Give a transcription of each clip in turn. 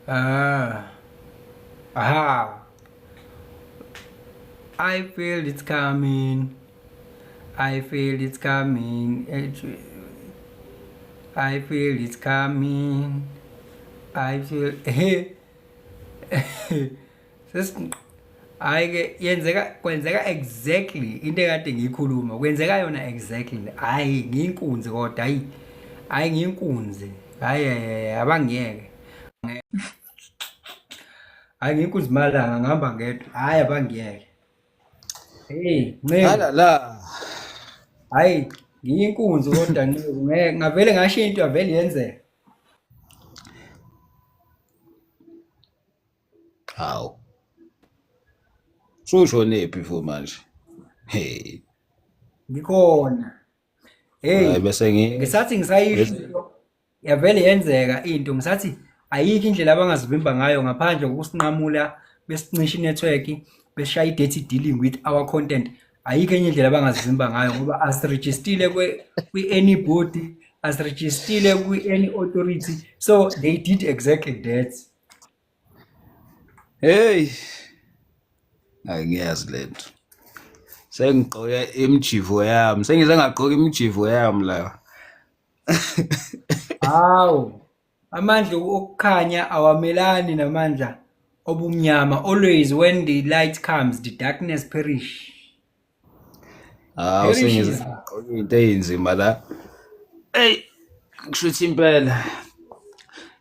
Ah. Aha. I feel it's coming. I feel it's coming. I feel it's coming. I feel Sesi hayi ke yenzeka kwenzeka exactly into ekade ngiyikhuluma kwenzeka yona exactly hayi ngiyinkunzi kodwa hayi hayi ngiyinkunzi hayi abangiyeke hayi ngiyinkunzi malanga ngihamba ngedwa hayi abangiyeke hey nceku Hala la. hayi ngiyinkunzi kodwa nceku ngeke ngavele ngasho into yavele yenzeka. Hawu. Sushonephi fo manje? Hey. Ngikhona. Hayi Hey, bese ngi ngisathi ngisayisho bese into yavele yenzeka into ngisathi ayikho indlela abangazivimba ngayo ngaphandle kokusinqamula besincisha inetwork besishaya i-dirty dealing with our content. Ayikho enye indlela abangazivimba ngayo ngoba asirejistile kwi-any body, asirejistile kwi-any authority. So they did exactly that. Hey, hayi ngiyazi lento. Sengigqoke imijivo yami. Sengize ngagqoka imijivo yami la. Hawu, amandla okukhanya awamelani namandla obumnyama. Always when the light comes, the darkness perish. Hawu sengize Perishes. ngagqoka into eyinzima la. Hey, kusho ukuthi impela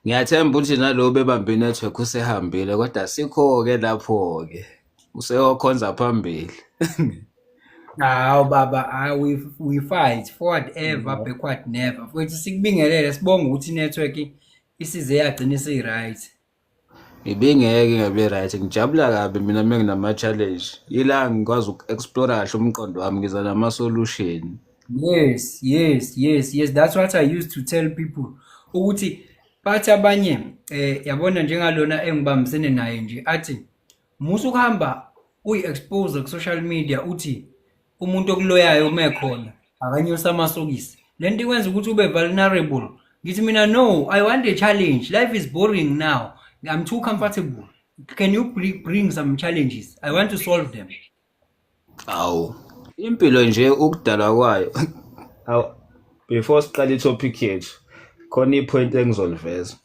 ngiyathemba ukuthi nalo bebambe inetwork usehambile kodwa sikho-ke lapho-ke useyokhonza phambili. Hawu baba, hayi we fight forward ever, backward never. Futhi sikubingelele sibonge ukuthi i-network isize yagcina isiyi-right. Ibingeke ingabe right. Ngijabula kabi mina uma nginama-challenge. Yila ngikwazi uku-explore kahle umqondo wami ngiza nama-solution. Yes, yes, yes, yes. That's what I used to tell people. Ukuthi bathi abanye yabona njengalona engibambisene naye nje athi musu ukuhamba uyi-expose ku-social media uthi umuntu okuloyayo uma ekhona akanyusa amasokisi. Le nto ikwenza ukuthi ube vulnerable. Ngithi mina no, I want a challenge. Life is boring now. I'm too comfortable. Can you bring some challenges? I want to solve them. Awu, impilo nje ukudalwa kwayo. Awu, before siqale i-topic yethu, khona i-point engizoliveza.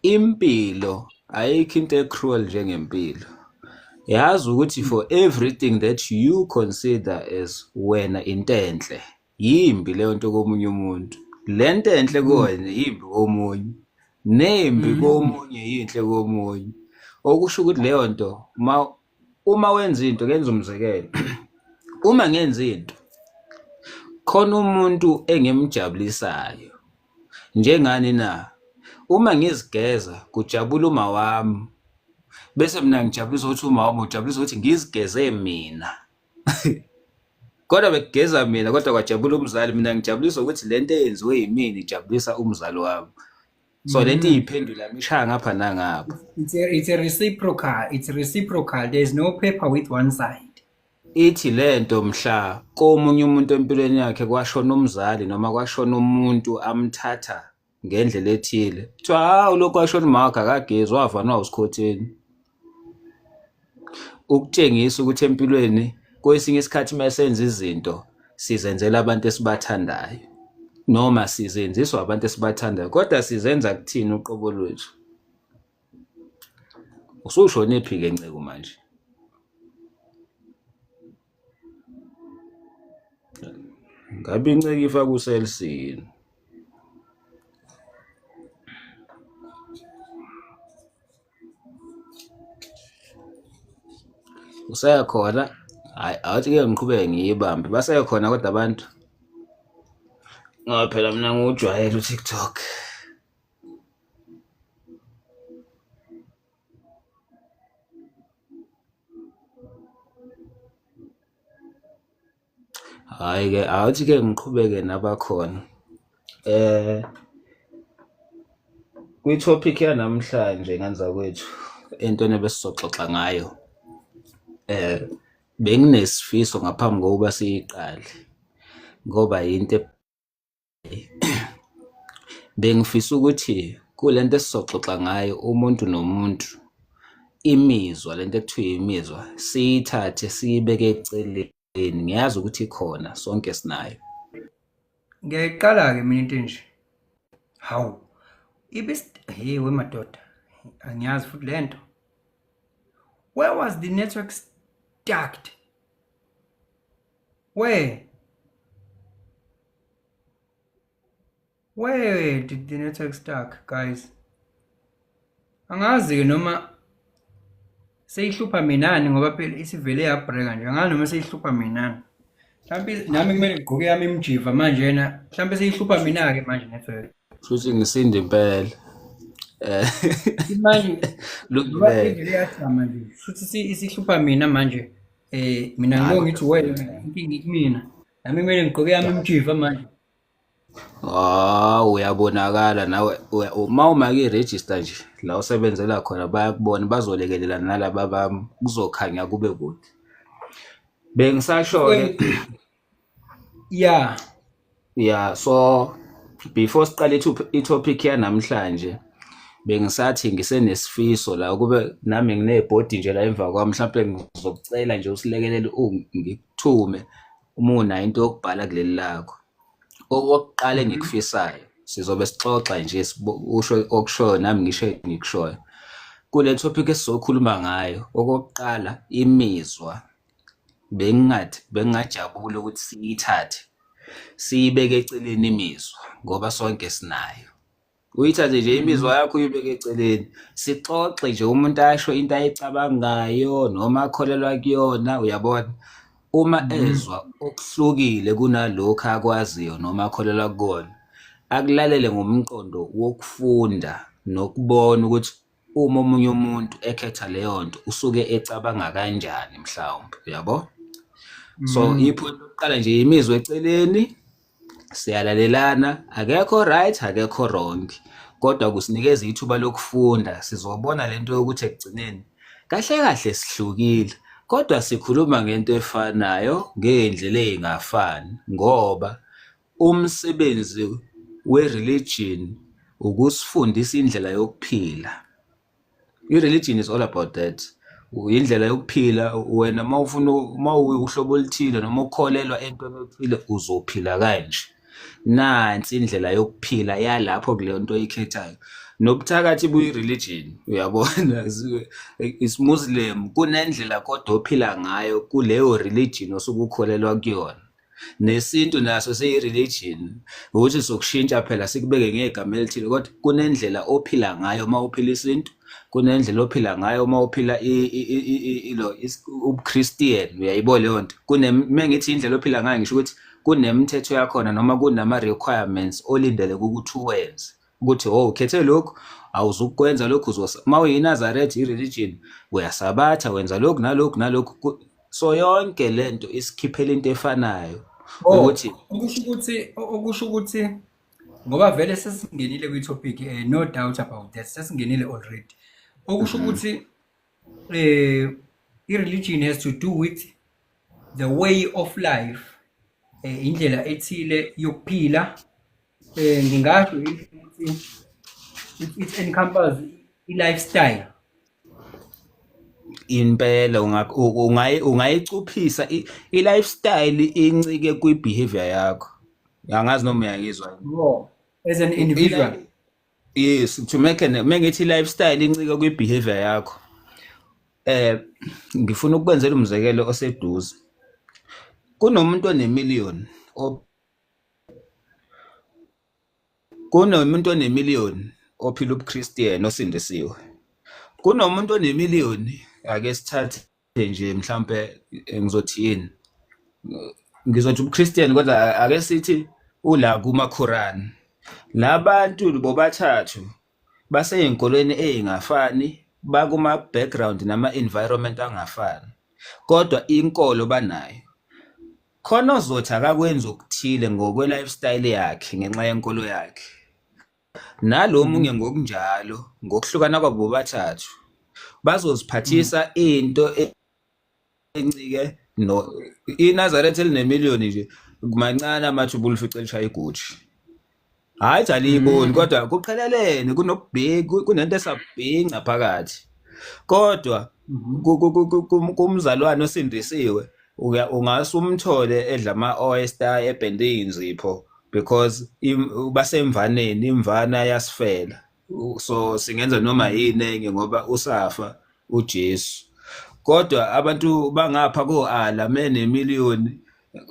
Impilo ayikho into e-cruel njengempilo. Yazi ukuthi for everything that you consider as wena into enhle, yimbi leyo nto komunye umuntu. Le nto enhle kuwena yimbi komunye, nembi komunye yinhle komunye. Okusho ukuthi leyo nto uma wenza into, ngenza umzekelo, uma ngenza into khona umuntu engimjabulisayo njengani na? Uma ngizigeza kujabula uma wami, bese mina ngijabulisa ukuthi uma wami ujabulisa ukuthi ngizigeze mina. Kodwa bekugeza mina kodwa kwajabula umzali, mina ngijabulisa ukuthi lento eyenziwe yimina ijabulisa umzali wami. So lento iyiphendula ishaya ngapha nangapha. It's a reciprocal. It's reciprocal. There's no paper with one side. Ithi lento mhla komunye umuntu empilweni yakhe kwashona umzali noma kwashona umuntu amthatha ngendlela ethile, kuthiwa hawu lokhu kwashona umama wakhe akagezi wavanwa usikhotheni. Ukutshengisa ukuthi empilweni kwesinye isikhathi uma senza izinto sizenzela abantu esibathandayo noma sizenziswa abantu esibathandayo kodwa sizenza kuthina uqobo lwethu. Usushonephi-ke Nceku manje? Ngabe inceke ifaka uSelsin. Usekhona? Hhayi, awuthi-ke ngiqhubeke ngiyibambe. Basekhona kodwa abantu? Ngoba phela mina ngiwujwayele uTikTok. Hhayi-ke, awuthi-ke ngiqhubeke nabakhona. Kwi-topic yanamhlanje ngane zakwethu, entweni ebesizoxoxa ngayo, benginesifiso ngaphambi kokuba siyiqale ngoba yinto. Bengifisa ukuthi kulento esizoxoxa ngayo umuntu nomuntu imizwa lento ekuthiwa imizwa siyithathe siyibeke eceleni. Ngiyazi ukuthi ikhona sonke sinayo. Ngiyayiqala-ke mina into enje. Hawu, ibis hey we madoda, angiyazi futhi le nto. Where was the network stuck? Where? Where did the network stuck, guys? Angazi-ke noma seyihlupha minani ngoba phela isivele yabreka nje. Angazi noma seyihlupha minani. Mhlawumbe nami kumele ngigqoke yami imjiva manje na. Mhlawumbe seyihlupha mina-ke manje network. Futhi ngisinde impela. Eh Manje ngoba lungile. ivele yajama nje. Futhi isihlupha mina manje. Mina Hayi ngiloko kodwa ngithi wena inkinga ikumina. Nami kumele ngigqoke yami imjiva manje. Ah, uyabonakala nawe uma uma ke-register nje la usebenzela khona bayakubona bazolekelela nalaba bami kuzokhanya kube kude. Bengisasho-ke Yeah. yeah, so before siqale i-topic yanamhlanje bengisathi ngisenesifiso la kube nami nginebhodi nje la emva kwami mhlawumbe ngizokucela nje usilekelele ngikuthume uma unayo into yokubhala kuleli lakho. Okokuqala engikufisayo sizobe sixoxa nje usho okushoyo nami ngisho engikushoyo. Kule topic esizokhuluma ngayo okokuqala imizwa bengingathi bengingajabula ukuthi siyithathe siyibeke eceleni imizwa ngoba sonke sinayo. Uyithathe nje imizwa yakho uyibeke eceleni sixoxe nje umuntu asho into ayicabangayo noma akholelwa kuyona uyabona. Uma ezwa okuhlukile kunalokhu akwaziyo noma akholelwa kukona akulalele ngomqondo wokufunda nokubona ukuthi uma omunye umuntu ekhetha leyo nto usuke ecabanga kanjani mhlawumbe uyabo. So i-point yokuqala nje imizwa eceleni, siyalalelana, akekho right akekho wrong, kodwa kusinikeza ithuba lokufunda. Sizobona lento yokuthi ekugcineni kahle kahle sihlukile kodwa sikhuluma ngento efanayo ngey'ndlela ey'ngafani ngoba umsebenzi we-religion ukusifundisa indlela yokuphila. I-religion is all about that. Indlela yokuphila wena uma ufuna uma uhlobo oluthile noma ukholelwa entweni ethile uzophila kanje. Nansi indlela yokuphila yalapho kuleyo nto oyikhethayo. Nobuthakathi buyi-religion uyabona, is Muslim kunendlela kodwa ophila ngayo kuleyo religion osuke ukholelwa kuyona. Nesintu naso seyi-religion ukuthi sokushintsha phela sikubeke ngegama elithile kodwa kunendlela ophila ngayo uma uphila isintu, kunendlela ophila ngayo uma uphila ilo ubuChristian uyayibona leyo nto. Mengithi indlela ophila ngayo ngisho ukuthi kunemithetho yakhona noma kunama requirements olindeleke ukuthi uwenze ukuthi oh ukhethe lokhu awuzukwenza lokhu uzosa uma uyiNazaretha i-religion uyasabatha wenza lokhu nalokhu nalokhu. So yonke lento isikhiphela into efanayo ukuthi okusho ukuthi ngoba vele sesingenile kwi-topic no doubt about that sesingenile already. Okusho ukuthi i-religion has to do with the way of life, indlela ethile yokuphila. Ngingasho ukuthi it encompasses i-lifestyle. Impela ungayicuphisa i-lifestyle incike kwi-behavior yakho. Angazi noma uyangizwa. No, as an individual. Yes, to make an mengithi lifestyle incike kwi-behavior yakho. Ngifuna ukwenzela umzekelo oseduze. Kunomuntu onemillion kunomuntu onemillion ophila ubuChristian osindisiwe. Kunomuntu onemillion ake sithathe nje mhlambe ngizothi yini? Ngizothi ubuChristian kodwa ake sithi ula kuma Quran. Labantu bobathathu baseyinkolweni ezingafani, bakuma background nama environment angafani. Kodwa inkolo banayo. Khona ozothi akakwenzi okuthile ngokwe lifestyle yakhe ngenxa yenkolo yakhe. Nalo munye ngokunjalo ngokuhlukana kwabo bobathathu bazoziphathisa into encike no iNazaretha elinemillion nje mancane amathuba ulifice lishaya iGucci. Hhayi aliyiboni kodwa kuqhelelene kunokubheki kunento esabhinca phakathi. Kodwa kumzalwane osindisiwe ungase umthole edla ama-oyster ebhende iy'nzipho because basemvaneni imvana yasifela. So singenza noma yini enye ngoba usafa uJesu. Kodwa abantu bangapha ko-ala menemiliyoni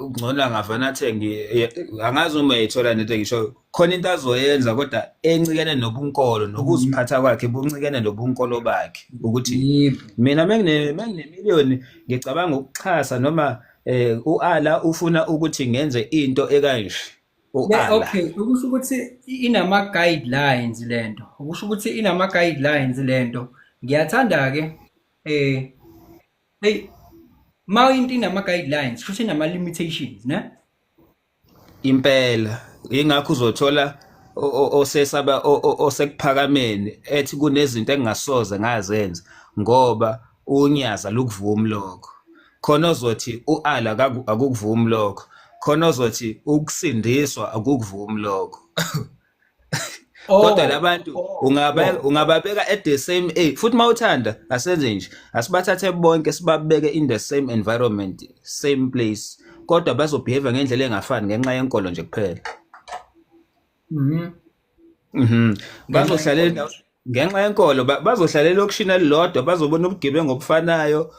ngcono angavane athenge angazi uma eyithola nento engisho khona into azoyenza kodwa encikene nobunkolo nokuziphatha kwakhe buncikene nobunkolo bakhe ukuthi mina menginemiliyoni ngicabanga ukuxhasa noma u-Ala ufuna ukuthi ngenze into ekanje u-Ala. Okay, ukusho ukuthi inama guidelines lento, ukusho ukuthi inama guidelines lento. Ngiyathanda ke hey, ma into inama guidelines futhi inama limitations ne? Impela ingakho uzothola osesaba osekuphakameni ethi kunezinto engingasoze ngazenza ngoba unyaza lukuvumi lokho. Khona ozothi uAla akukuvumi lokho, khona ozothi ukusindiswa akukuvumi lokho. Kodwa labantu ungababeka at the same age futhi mawuthanda asenze nje asibathathe bonke sibabeke in the same environment same place kodwa bazobehave ngendlela engafani ngenxa yenkolo nje kuphela. Bazohlalela ngenxa yenkolo bazohlalela elokishini elilodwa, bazobona ubugebengu obufanayo,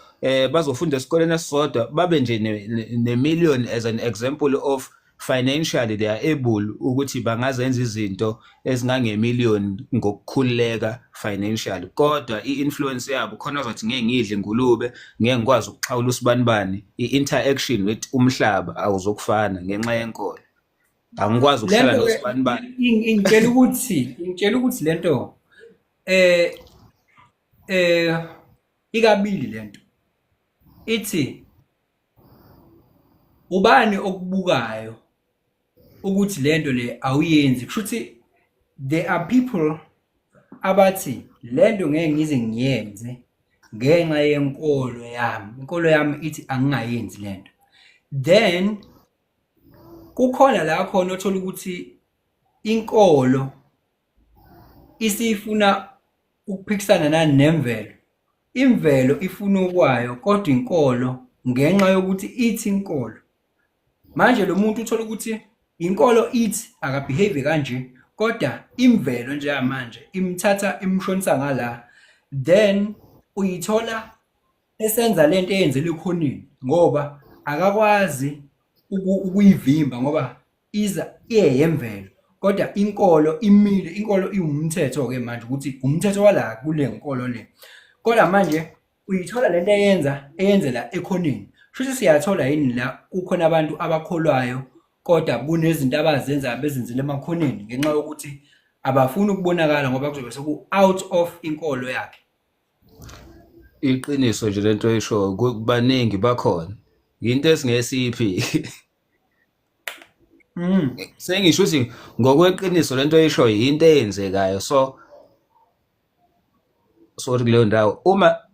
bazofunda esikoleni esisodwa, babe nje ne-million as an example of financially they are able ukuthi bangazenza izinto ezingangemillion ngokukhululeka financially, kodwa i-influence yabo khona ozothi ngeke ngidle ingulube, ngeke ngikwazi ukuxhawula usibanibani, i-interaction with umhlaba awuzokufana ngenxa yenkolo. Angikwazi ukuhlala nosibanibani. Ingitshela ukuthi, ingitshela ukuthi lento ikabili lento. Ithi ubani okubukayo ukuthi lento le awuyenzi, kusho ukuthi there are people abathi lento ngeke ngize ngiyenze ngenxa yenkolo yami, inkolo yami ithi angingayenzi lento. Then kukhona la khona othola ukuthi inkolo isifuna ukuphikisana nani nemvelo. Imvelo ifuna okwayo kodwa inkolo ngenxa yokuthi ithi inkolo. Manje lo muntu uthola ukuthi inkolo ithi akabehave kanje kodwa imvelo njengamanje imthatha imshonisa ngala, then uyithola esenza lento eyenzela ekhoneni ngoba akakwazi ukuyivimba ngoba iza iyeyemvelo kodwa inkolo imile, inkolo iwumthetho ke manje ukuthi umthetho wala kule nkolo le. Kodwa manje uyithola lento eyenza eyenzela ekhoneni. Shuthi siyathola yini la kukhona abantu abakholwayo kodwa kunezinto abazenza bezenzele emakhoneni ngenxa yokuthi abafuni ukubonakala ngoba kuzobe seku out of inkolo yakhe. Iqiniso nje lento oyishoyo, baningi bakhona. Into esingesiyiphiki. Sengisho ukuthi ngokweqiniso lento oyishoyo into eyenzekayo, so sorry kuleyo ndawo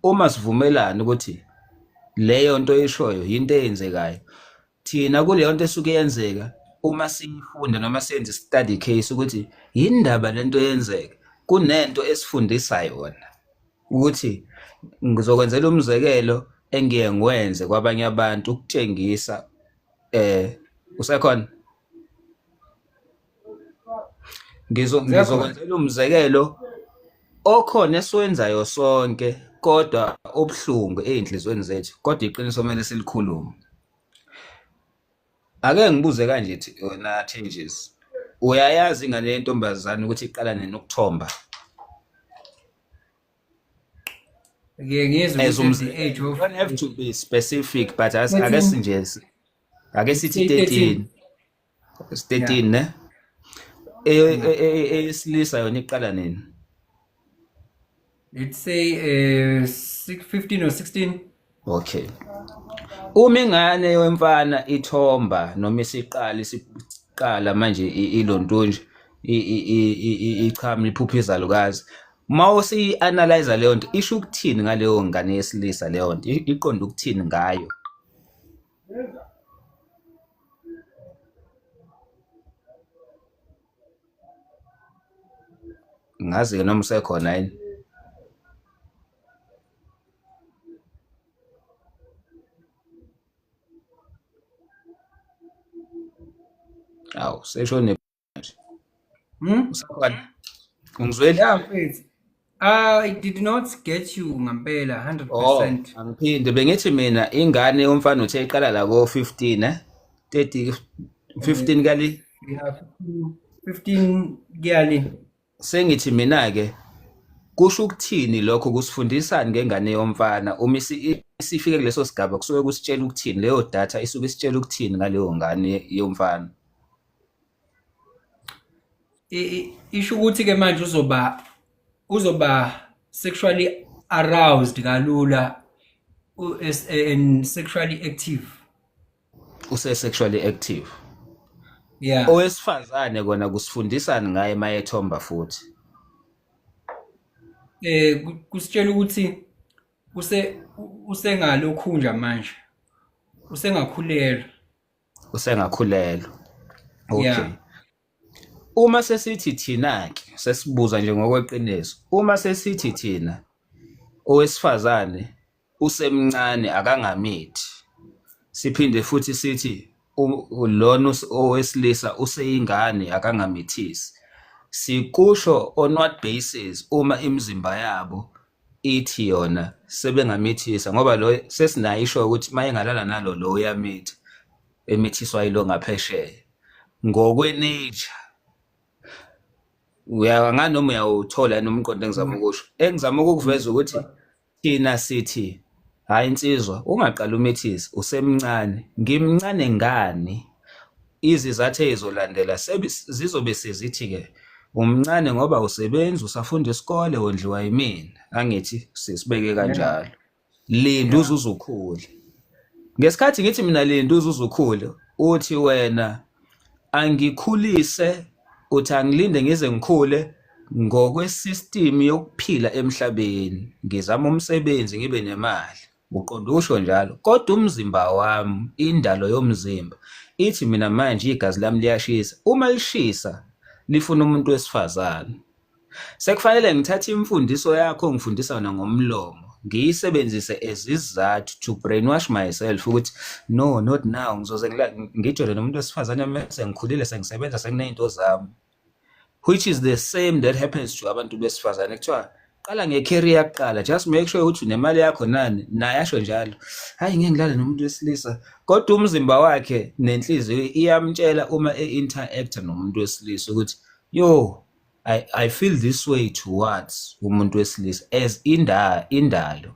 uma sivumelana ukuthi leyo nto oyishoyo into eyenzekayo, thina kuleyo nto esuke yenzeka uma siyifunda noma senze study case ukuthi yindaba lento yenzeka, kunento esifundisa yona ukuthi ngizokwenzela umzekelo engiye ngiwenze kwabanye abantu ukutshengisa usekhona ngizokwenzela umzekelo okhona esiwenzayo sonke kodwa obuhlungu ezinhlizweni zethu, kodwa iqiniso kumele silikhulume. Ake ngibuze kanje wena Changes, uyayazi ingane yentombazane ukuthi iqala nini ukuthomba? Ngike ngizwe As ukuthi the age of you don't have to be specific, but ake 13. sinje, ake sithi 13. 13. 13 ne? Eyesilisa yona iqala nini? Let's say 15 or 16. Okay. Uma ingane yomfana ithomba noma isiqala isiqala manje ilonto nje ichama iphupha izalukazi, uma usiyi-analyze leyo nto isho ukuthini ngaleyo ngane yesilisa leyo nto iqonde ukuthini ngayo? Ngazi-ke noma usekhona yini. Awu, seshone manje. Usakhona? Ungizwile? Yeah, mfethu. I did not get you ngampela 100%. Oh, angiphinde bengithi mina ingane yomfana uthe iqala la ko 15 eh 30 15 kali. Yeah, 15 kuyali. Sengithi mina ke kusho ukuthini lokho, kusifundisani ngengane yomfana uma isifike kuleso sigaba? Kusuke kusitshela ukuthini leyo data, isuke isitshela ukuthini ngaleyo ngane yomfana? Isho ukuthi ke manje uzoba sexually aroused kalula and sexually active. Use sexually active. Yeah. Owesifazane kona kusifundisani ngaye mayethomba futhi? Kusitshela ukuthi usengalokhunja manje. Usengakhulelwa. Usengakhulelwa. Okay. Yeah. Uma sesithi thina ke sesibuza nje ngokweqiniso, uma sesithi thina owesifazane usemncane akangamithi, siphinde futhi sithi lona owesilisa useyingane akangamithisi, sikusho on what basis uma imizimba yabo ithi yona sebengamithisa? Ngoba lo sesinayo isho ukuthi mayengalala nalo lo uyamitha, emithiswa yilo ngaphesheya ngokwe-nature. Uyanganoma uyawuthola yini umqondo engizama ukusho? Engizama ukukuveza ukuthi thina sithi hayi insizwa ungaqala umithise usemncane. Ngimncane ngani? Izizathu ezizolandela zizobe sezithi-ke umncane ngoba usebenzi, usafunda isikole, wondliwa yimina. Angithi sisibeke kanjalo. Linda uze uzukhule. Ngesikhathi ngithi mina linda uze uzukhule, uthi wena angikhulise, uthi angilinde ngize ngikhule ngokwesystem yokuphila emhlabeni, ngizama umsebenzi ngibe nemali. Uqonda usho njalo, kodwa umzimba wami, indalo yomzimba ithi mina manje igazi lami liyashisa. Uma lishisa lifuna umuntu wesifazane. Sekufanele ngithathe imfundiso yakho ongifundisa yona ngomlomo, ngiyisebenzise as isizathu to brainwash myself ukuthi no, not now, ngizoze ngijole nomuntu wesifazane mese ngikhulile, sengisebenza, senginey'nto zami. Which is the same that happens to abantu besifazane. Kuthiwa qala nge-career kuqala, just make sure ukuthi unemali yakho nani, naye asho njalo, hayi ngeke ngilale nomuntu wesilisa, kodwa umzimba wakhe nenhliziyo iyamtshela uma e-interacta nomuntu wesilisa ukuthi yo, I feel this way towards umuntu wesilisa as indalo.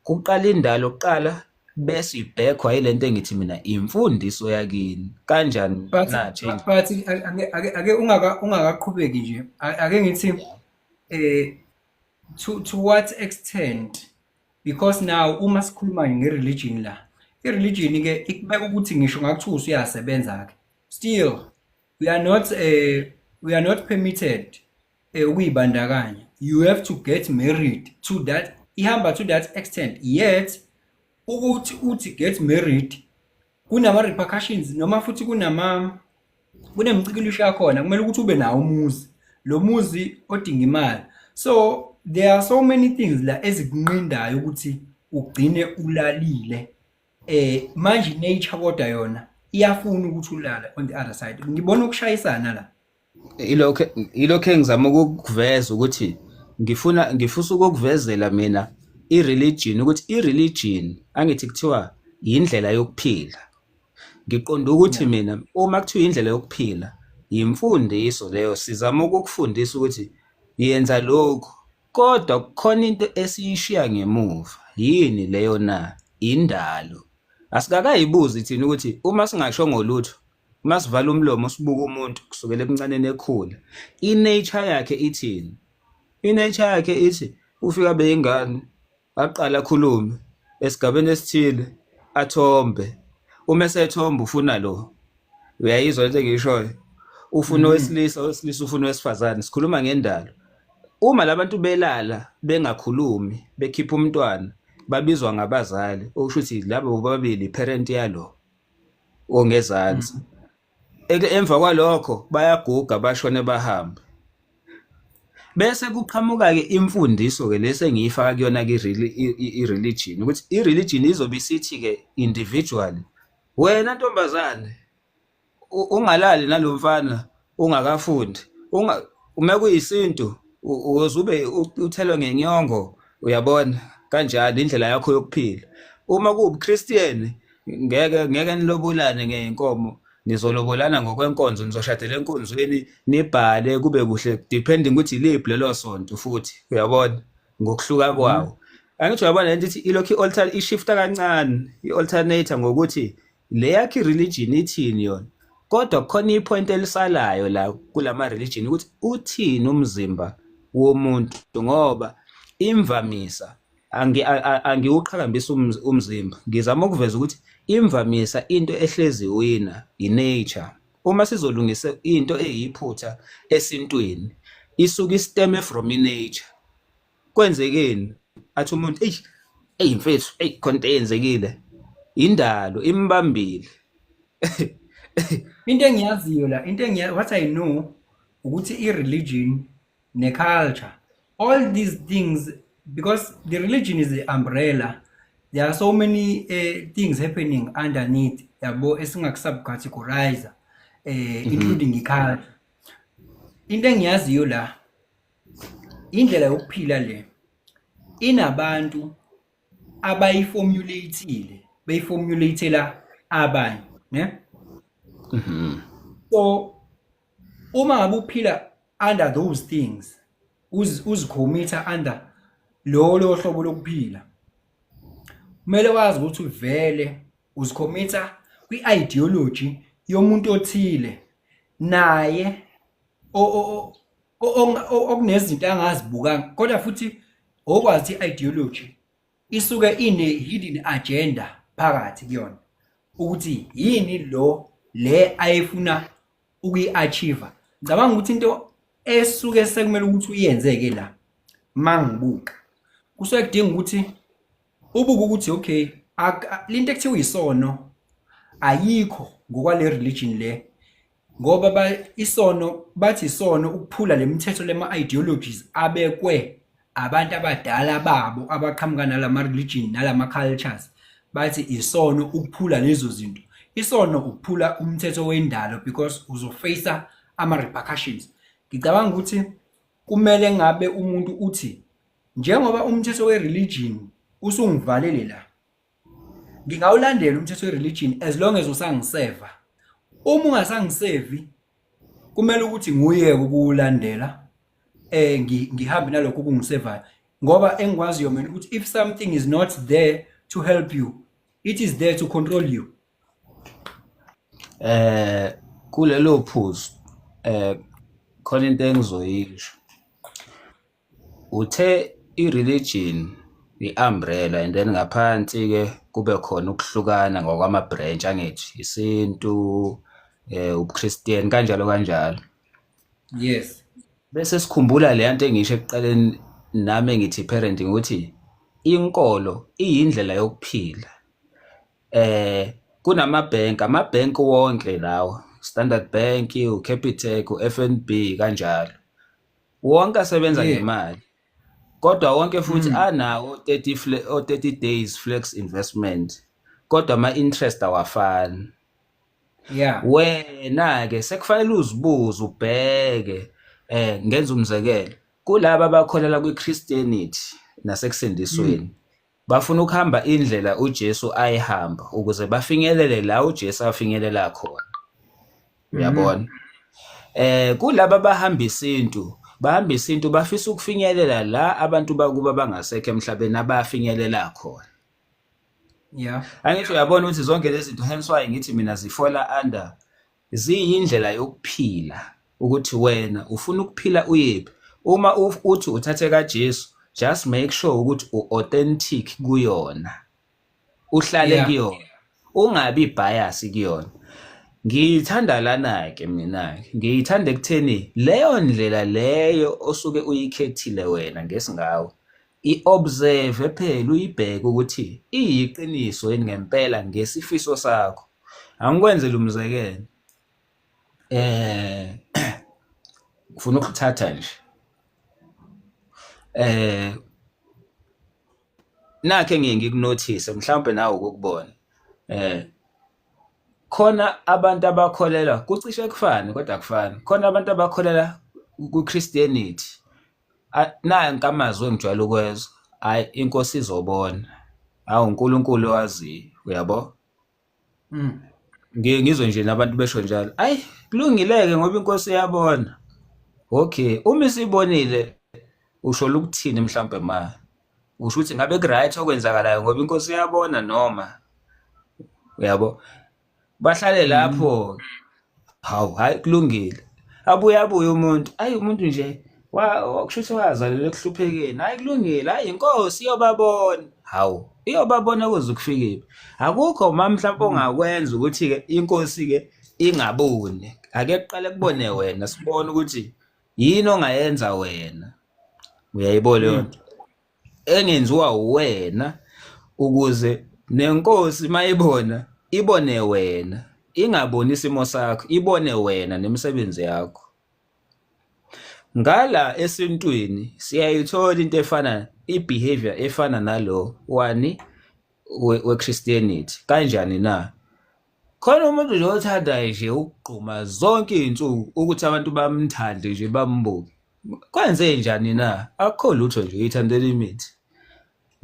Kuqala indalo kuqala bese ibhekwa yilento engithi mina imfundiso yakini. Kanjani But na change? But ake ungakaqhubeki nje, ake ngithi to what extent? Because now uma sikhuluma nge-religion la, i-religion ke ikubeka ukuthi ngisho ngakuthiwa usuyasebenza ke, still we are not permitted ukuyibandakanya. You have to get married to that, ihamba to that extent. Yet ukuthi uthi get married kunama repercussions, noma futhi kunemicikilisho yakhona, kumele ukuthi ube nawo umuzi, lo muzi odinga imali. So there are so many things la ezikunqindayo ukuthi ugcine ulalile. Manje nature kodwa yona iyafuna ukuthi ulale on the other side. Ngibona ukushayisana la. Ilokho engizama ukukuveza ukuthi ngifisa ukukuvezela mina i-religion, ukuthi i-religion angithi kuthiwa indlela yokuphila. Ngiqonda ukuthi mina uma kuthiwa indlela yokuphila imfundiso leyo, sizama ukukufundisa ukuthi yenza lokhu, kodwa kukhona into esiyishiya ngemuva. Yini leyo na? Indalo. Asikakayibuzi thina ukuthi uma singashongo lutho, uma sivala umlomo sibuka umuntu kusukela ebuncaneni ekhula, i-nature yakhe ithini? I-nature yakhe ithi ufika beyingane, aqala akhulume esigabeni esithile, athombe. Uma esethomba ufuna lo. Uyayizwa lento engiyishoyo? Ufuna owesilisa, owesilisa ufuna owesifazane. Sikhuluma ngendalo. Uma labantu belala bengakhulumi, bekhipha umntwana, babizwa ngabazali, okusho ukuthi labo bobabili parent yalo ongezansi. Emva kwalokho bayaguga bashone bahambe. Bese kuqhamuka ke imfundiso ke lese engiyifaka kuyona ke i-religion, ukuthi i-religion izobe isithi ke individually, wena ntombazane ungalali nalomfana ungakafundi, unga uma kuyisintu uyoze ube uthelwe ngenyongo, uyabona kanjalo indlela yakho yokuphila. Uma kuwubuChristian, ngeke nilobolane ngey'nkomo, nizolobolana ngokwenkonzo, nizoshadela enkonzweni, nibhale kube kuhle, depending ukuthi iliphi lelo sonto futhi, uyabona ngokuhluka kwawo. Angithi uyabona lento ithi ilokhu i-alter, ishifta kancane, i-alternator ngokuthi le yakhe i-religion ithini yona, kodwa kukhona i-point elisalayo la kulama religion ukuthi uthini umzimba womuntu, ngoba imvamisa angiwuqhakambisa umzimba, ngizama ukuveza ukuthi imvamisa into ehlezi wina i-nature. Uma sizolungisa into eyiphutha esintwini, isuke i-steme from i-nature. Kwenzekeni athi umuntu, eyi eyi mfethu, eyi khona into eyenzekile, indalo imbambile. Into engiyaziyo la, into engiya what I know ukuthi i-religion ne-culture, all these things, because the religion is the umbrella, there are so many things happening underneath, yabo, esingaku-subcategorize, including i-culture. Into engiyaziyo la, indlela yokuphila le inabantu abayiformulateile, beyiformulatela abanye, ne? So uma ngabe uphila under those things, uzicommita under lo hlobo lokuphila, kumele wazi ukuthi vele uzicommita kwi-ideology yomuntu othile naye okunezinto angazibukanga, kodwa futhi okwazi i-ideology isuke ine hidden agenda phakathi kuyona, ukuthi yini lo le ayefuna ukuyi-achieve. Ngicabanga ukuthi into esuke sekumele ukuthi uyenzeke la, mangibuka, kusuke kudinga ukuthi ubuke ukuthi okay, lento ekuthiwa isono ayikho ngokwale religion le, ngoba isono bathi isono ukuphula lemithetho lema ideologies abekwe abantu abadala babo abaqhamuka nalama religion nalama cultures. Bathi isono ukuphula lezo zinto, isono ukuphula umthetho wendalo, because uzoface ama repercussions. Ngicabanga ukuthi kumele ngabe umuntu uthi njengoba umthetho we-religion usungivalele la, ngingawulandela umthetho we-religion as long as usangiseva. Uma ungasangisevi, kumele ukuthi nguyeke ukuwulandela, ngihambe nalokho okungisevayo, ngoba engikwaziyo mina ukuthi if something is not there to help you, it is there to control you. Kulelo phuzu khona into engizoyisho. Uthe i-religion i-umbrella and then ngaphansi ke kube khona ukuhlukana ngokwama branch, angithi isintu, ubuChristian, kanjalo kanjalo. Yes. Bese sikhumbula le nto engisho ekuqaleni nami engithi parenting, ukuthi inkolo iyindlela yokuphila. Kunamabhenki, amabhenki wonke lawa, Standard Bank, uCapitec, uFNB, kanjalo. Wonke asebenza ngemali. Kodwa wonke futhi anawo 30 o 30 days flex investment. Kodwa ama interest awafani. Wena ke sekufanele uzibuze, ubheke, ngenza umzekelo, kulaba abakholelwa kwiChristianity nasekusindisweni, bafuna ukuhamba indlela uJesu ayihamba ukuze bafinyelele la uJesu afinyelela khona, uyabona. Kulaba abahamba isintu, bahamba isintu bafisa ukufinyelela la abantu bakuba bangasekho emhlabeni abafinyelela khona. Angithi uyabona ukuthi zonke lezi zinto, hence why ngithi mina zifola under ziyindlela yokuphila, ukuthi wena ufuna ukuphila uyephi. Uma uthi uthathe kaJesu, just make sure ukuthi u-authentic kuyona, uhlale kuyona, ungabi bias kuyona. Ngiyithanda lana ke mina, ngiyithanda ekutheni leyo ndlela leyo osuke uyikhethile wena ngesingawe, i-observe phela, uyibheke ukuthi iyiqiniso yini ngempela ngesifiso sakho. Angikwenzele umzekelo, ngifuna ukuthatha nje Eh nakhe ngiye ngikunothise mhlawumbe nawe ukubona. Khona abantu abakholelwa kucishe kufane kodwa akufani. Khona abantu abakholelwa ku-Christianity. Nanka amazwi engijwayele ukuwezwa, hhayi inkosi izobona, hhawu uNkulunkulu owaziyo, uyabo? Ngiye ngizwe nje nabantu besho njalo, ayi kulungile-ke ngoba inkosi iyabona. Okay, uma isibonile usho ukuthini mhlampe ma? Usho ukuthi ngabe ku-right okwenzakalayo ngoba inkosi iyabona noma uyabo? Bahlale lapho, hawu hhayi kulungile. Abuye abuye umuntu, ayi umuntu nje kusho ukuthi wazalelwa ekuhluphekeni, hhayi kulungile, hhayi inkosi iyobabona. Hawu, iyobabona kuze kufikephi? Akukho ma mhlawumbe ongakwenza ukuthi-ke inkosi-ke ingaboni. Ake kuqale kubone wena sibone ukuthi yini ongayenza wena. Uyayibona leyo nto? Engenziwa uwena ukuze nenkosi mayibona ibone wena, ingaboni isimo sakho, ibone wena nemisebenzi yakho. Ngala esintwini siyayithola into efana i-behavior efana nalo wani we-Christianity. Kanjani na? Khona umuntu nje othanda nje ukugquma zonke iy'nsuku ukuthi abantu bamthande nje bambuke. Kwenze njani na? Akukho lutho nje uyithandela imithi.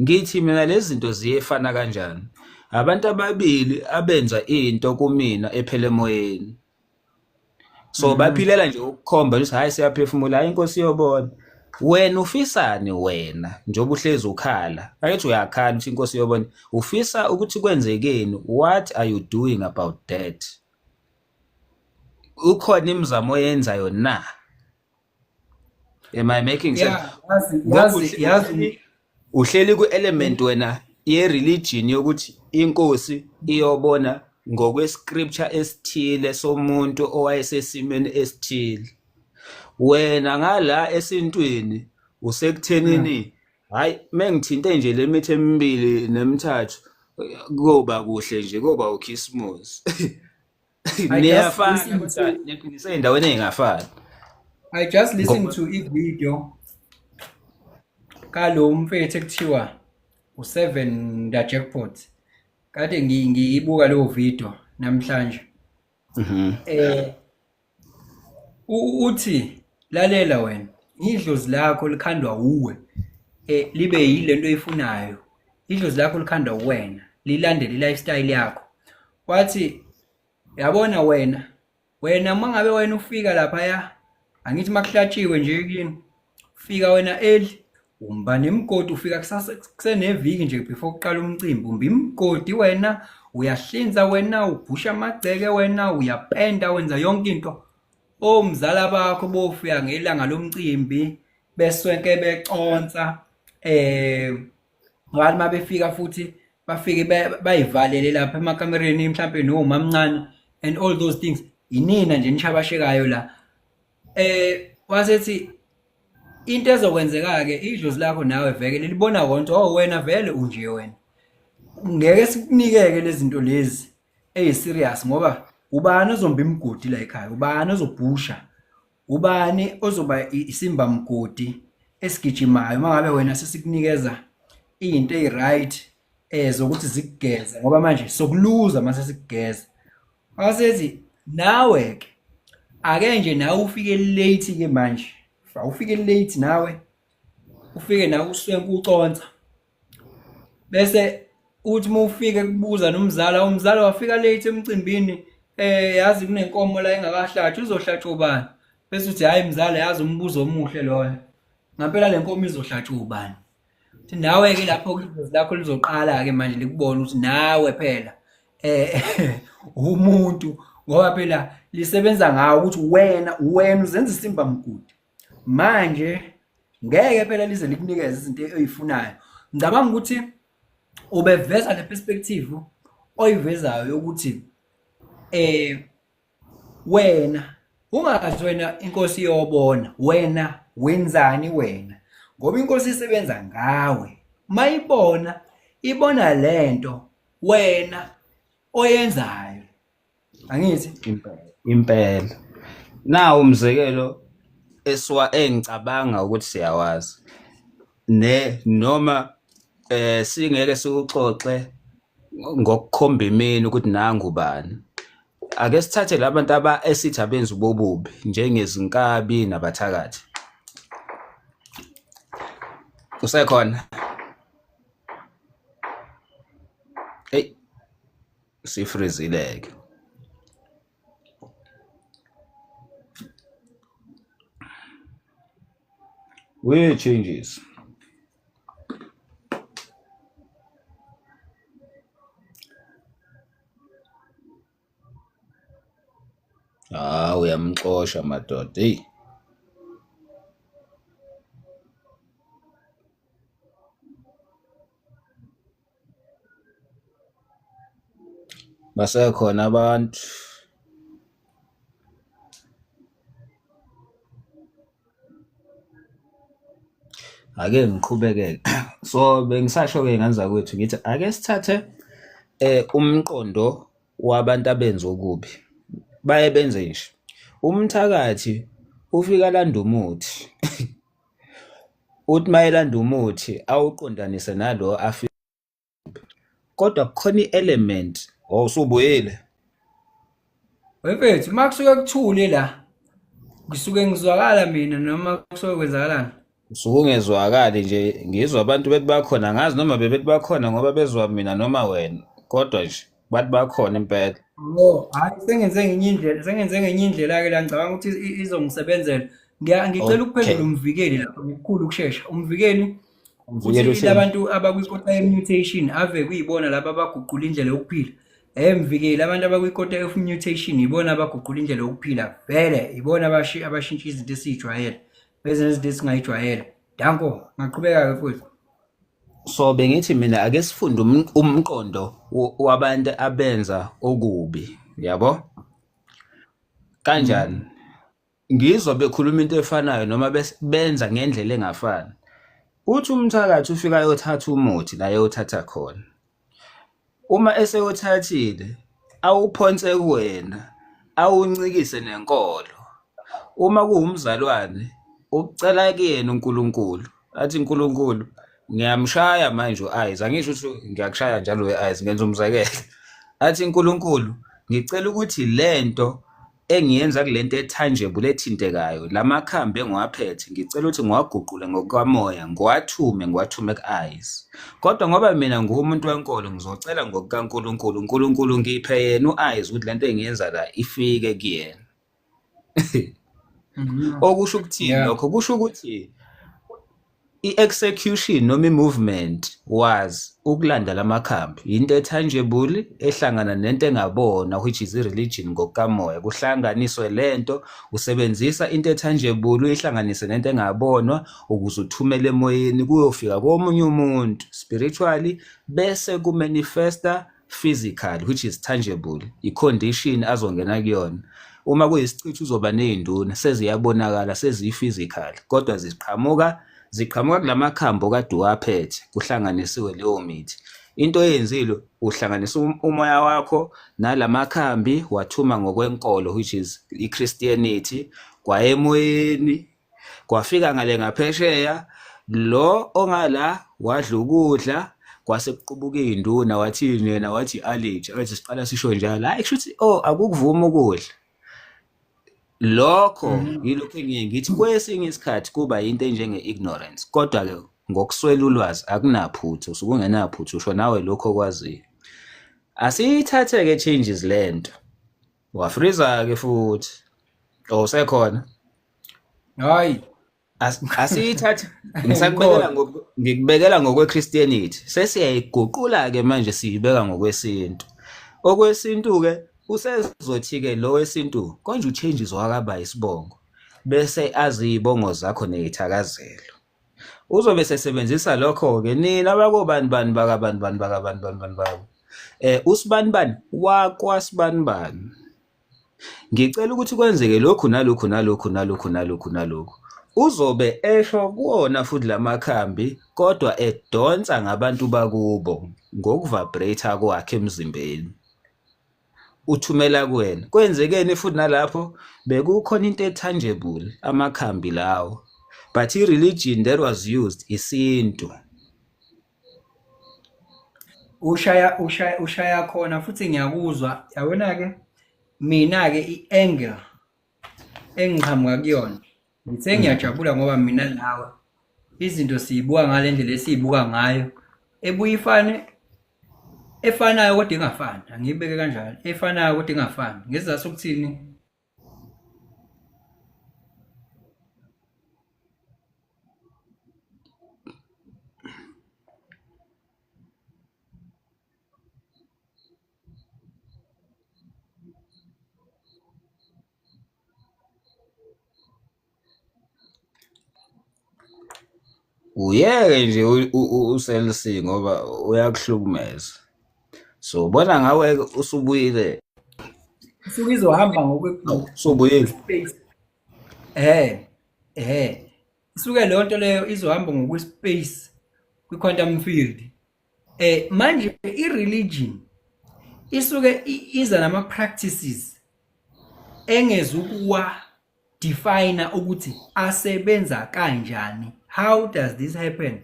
Ngithi mina lezi zinto ziyefana kanjani? Abantu ababili abenza into kumina ephele emoyeni. So baphilela nje ukukhomba ukuthi hayi siyaphefumula, hayi inkosi iyobona. Wena ufisani wena njengoba uhlezi ukhala? Ayithi uyakhala ukuthi inkosi iyobona. Ufisa ukuthi kwenzekeni? What are you doing about that? Ukhona imizamo oyenzayo na? Am I making sense? Yeah, yazi Ngoba yazi yazi uhleli ku-element wena ye-religion yokuthi inkosi iyobona ngokwe-scripture esithile somuntu owayesesimeni esithile. Wena ngala esintwini usekuthenini hayi mengithinte nje le mithi emibili nemithathu koba kuhle nje koba ukhisimusi. I just Niyafana listened kodwa to nisey'ndaweni ey'ngafani. I just listened Ngoba to i-video kalo mfethu ekuthiwa u-Seven the Jackpot. Kade ngiyibuka leyo video namhlanje. Uthi lalela wena, idlozi lakho likhandwa uwe. Libe yilento oyifunayo. Idlozi lakho likhandwa uwena, lilandele i-lifestyle yakho. Wathi yabona wena, wena mangabe wena ufika laphaya, angithi makuhlatshiwe nje kini. Fika wena early, umba nemigodi, ufika kusasa kuseneviki nje before kuqala umcimbi, umba imigodi wena, uyahlinza wena, ubhusha amagceke wena, uyapenda, wenza yonke into. Omzala bakho bofika ngelanga lomcimbi beswenke beconsa, ngathi mabefika futhi bafike bayivalele lapha emakamereni mhlampe nomamncane and all those things. Inina nje nishabashekayo la. Wasethi into ezokwenzeka ke idlozi lakho nawe vele lilibona konke, oh wena vele unje wena. Ngeke sikunikeke lezi zinto lezi eyi-serious ngoba ubani ozomba imigodi la ekhaya, ubani ozobhusha, ubani ozoba isimba mgodi esigijimayo mangabe wena sesikunikeza into eyi-right zokuthi zikugeze ngoba manje sokuluza mase sikugeza. Wasethi nawe ke ake nje nawe ufike late ke manje, awufike late nawe, ufike nawe uswenke uconsa. Bese uthi uma ufike kubuza nomzala, umzala wafika late emcimbini, yazi kunenkomo la engakahlatshwa, izohlatshwa ubani? Bese uthi hayi mzala, yazi umbuzo omuhle loyo. Ngampela le nkomo izohlatshwa ubani? Uthi nawe ke lapho idlozi lakho lizoqala ke manje likubona ukuthi nawe phela umuntu, ngoba phela lisebenza ngawo ukuthi wena wena uzenza isimba mgodi. Manje ngeke phela lize likunikeze izinto oyifunayo. Ngicabanga ukuthi ubeveza le perspective oyivezayo yokuthi wena ungazi wena inkosi iyobona wena wenzani wena, ngoba inkosi isebenza ngawe. Mayibona ibona lento wena oyenzayo, angithi? Impela. Nawu umzekelo esiwa engicabanga ukuthi siyawazi. Ne noma singeke sikuxoxe ngokukhomba imini ukuthi nangu bani. Ake sithathe labantu aba esithi abenza ubobubi njengezinkabi nabathakathi. Usekhona? Hey, sifrizile ke. We changes. Ah, uyamxosha madoda. Hey. Basekhona abantu. Ake ngiqhubeke. So bengisasho-ke ngane zakwethu ngithi ake sithathe umqondo wabantu abenza okubi. Baye benze nje. Umthakathi ufika alande umuthi. Uthi mayelanda umuthi awuqondanise nalo afike kodwa kukhona i-element. Oh, usubuyile. Wemfethu, uma kusuke kuthule la, kusuke ngizwakala mina noma kusuke kwenzakalani? Usuke ungezwakali nje, ngizwa abantu bethi bakhona, angazi noma bebethi bakhona ngoba bezwa mina noma wena, kodwa nje bathi bakhona impela. Oh, hayi sengenze ngenye indlela, sengenze ngenye indlela-ke la ngicabanga ukuthi izongisebenzela. Ngicela ukuphendula umvikeli lapha ngokukhulu ukushesha. Umvikeli uthi labantu abakwikota ye-mutation ave kuyibona laba abaguqula indlela yokuphila. Mvikeli, abantu abakwikota of mutation ibona abaguqula indlela yokuphila vele, ibona abashintsha izinto esiyijwayele, beze nezinto esingayijwayele. Danko, ngaqhubeka-ke futhi. So bengithi mina ake sifunde umqondo wabantu abenza okubi, yabo? Kanjani? Ngizwa bekhuluma into efanayo noma benza ngendlela engafani. Uthi umthakathi ufika ayothatha umuthi la eyothatha khona. Uma esewuthathile awuphonse kuwena, awuncikise nenkolo. Uma kuwumzalwane ucela kuyena uNkulunkulu, athi Nkulunkulu ngiyamshaya manje u-Eyes, angisho ukuthi ngiyakushaya njalo we-Eyes, ngenza umzekelo. Athi Nkulunkulu ngicela ukuthi lento engiyenza kulento e-tangible ethintekayo, lamakhambi engiwaphethe ngicela ukuthi ngiwaguqule ngokukamoya, ngiwathume, ngiwathume ku-Eyes. Kodwa ngoba mina ngiwumuntu wenkolo ngizocela ngokukaNkulunkulu, uNkulunkulu ngiphe yena u-Eyes ukuthi lento engiyenza la ifike kuyena. Okusho ukuthini lokho? Kusho ukuthi i-execution noma i-movement was ukulanda lamakhambi into e-tangible ehlangana nento engabonwa which is i-religion ngokukamoya, kuhlanganiswe lento usebenzisa into e-tangible uyihlanganise nento engabonwa ukuze uthumele emoyeni kuyofika komunye umuntu spiritually, bese kumanifesta physical which is tangible, i-condition azongena kuyona. Uma kuyisichitho uzoba ney'nduna seziyabonakala seziyi-physical, kodwa ziqhamuka kulamakhambi okade uwaphethe, kuhlanganisiwe leyo mithi. Into oyenzile uhlanganisa umoya wakho nalamakhambi wathuma ngokwenkolo which is i-Christianity, kwaya emoyeni kwafika ngale ngaphesheya, lo ongala wadla ukudla kwase kuqubuka iy'nduna, wathini yena, wathi i-allergy, abethi siqala sisho njalo, hhayi kusho ukuthi oh akukuvumi ukudla. Lokho yilokho engiye ngithi kwesinye isikhathi kuba yinto enjenge-ignorance, kodwa-ke ngokuswela ulwazi akunaphutha, usuke ungenaphutha, usho nawe lokho okwaziyo. Asiyithathe-ke changes lento, wafriza-ke futhi, oh usekhona? Hayi. Asiyithathe ngisakubekela ngikubekela ngokwe-Christianity, sesiyayiguqula-ke manje siyibeka ngokwesintu. Okwesintu-ke usezothi-ke lo wesintu konje u-changes wakaba isibongo bese azi iy'bongo zakho ney'thakazelo. Uzobe sesebenzisa lokho-ke nina abakobani bani bakabani bani bakabani bani bani bani. Usibani bani wakwasibani bani. Ngicela ukuthi kwenzeke lokhu nalokhu nalokhu nalokhu nalokhu nalokhu. Uzobe esho kuwona futhi lamakhambi kodwa edonsa ngabantu bakubo ngokuvibrate kwakhe emzimbeni. Uthumela kuwena. Kwenzekeni futhi nalapho bekukhona into e-tangible, amakhambi lawo. But i-religion that was used isintu. Ushaya khona futhi ngiyakuzwa. Yabona-ke mina-ke i-angle engiqhamuka kuyona, ngithe ngiyajabula ngoba mina nawe izinto siyibuka ngale ndlela esiyibuka ngayo, ebuye ifane, efanayo kodwa ingafani. Angiyibeke kanjalo, efanayo kodwa ingafani. Ngesizathu sokuthini? Uyeke nje u-Cell C ngoba uyakuhlukumeza. So ubona ngawe usubuyile. Isuke izohamba Usubuyile. Space. Isuke leyo nto leyo izohamba ngokwe-space kwi-quantum field. Manje i-religion isuke iza nama-practices engezukuwa define ukuthi asebenza kanjani. How does this happen?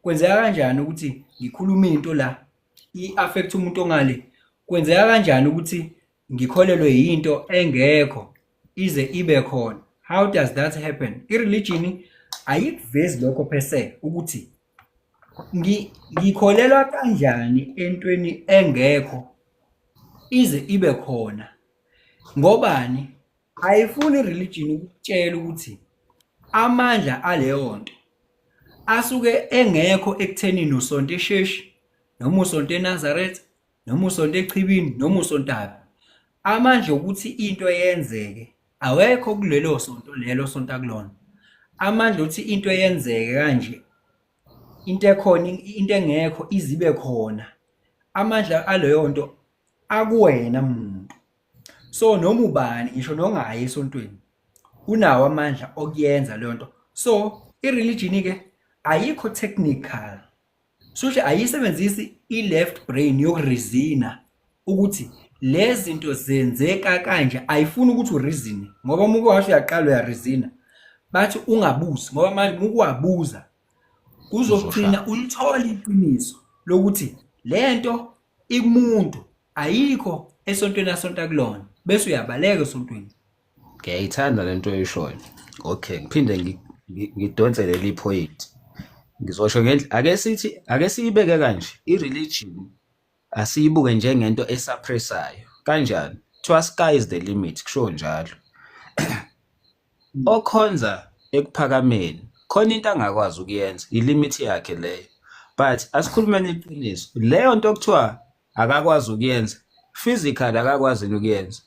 Kwenzeka kanjani ukuthi ngikhulume into la i-affect umuntu ongale? Kwenzeka kanjani ukuthi ngikholelwe yinto engekho ize ibe khona? How does that happen? I-religion ayikuvezi lokho per se ukuthi ngikholelwa kanjani entweni engekho ize ibe khona. Ngobani? Ayifuni i-religion ukukutshela ukuthi amandla aleyo nto asuke engekho ekuthenini usonto eSheshi noma usonto eNazaretha noma usonto eChibini noma usontaphi. Amandla okuthi into yenzeke awekho kulelo sonto lelo sonto akulona. Amandla ukuthi into yenzeke kanje, into ekhona, into engekho izibe khona, amandla aleyo nto akuwena muntu. So noma ubani ngisho nongayi esontweni unawo amandla okuyenza leyo nto. So i-religion ke ayikho technical, so ayisebenzisi i-left brain yokureasona ukuthi lezi zinto zenzeka kanje. Ayifuni ukuthi ureason, ngoba uma uke washo uyaqala uyareasona, bathi ungabuzi, ngoba manje uma ukuwabuza kuzogcina ulithola iqiniso lokuthi lento ikumuntu ayikho esontweni asonta kulona, bese uyabaleka esontweni. Ngiyayithanda lento oyishoyo. Okay, ngiphinde ngidonse leli point. Ngizosho ngendlela, ake sithi, ake siyibeke kanje, i-religion asiyibuke njengento esuppressayo. Kanjani? Kuthiwa sky is the limit, kusho njalo. Okhonza ekuphakameni khona into angakwazi ukuyenza, ilimit yakhe leyo. But asikhulumeni iqiniso, leyo nto okuthiwa akakwazi ukuyenza physically, akakwazi ukuyenza,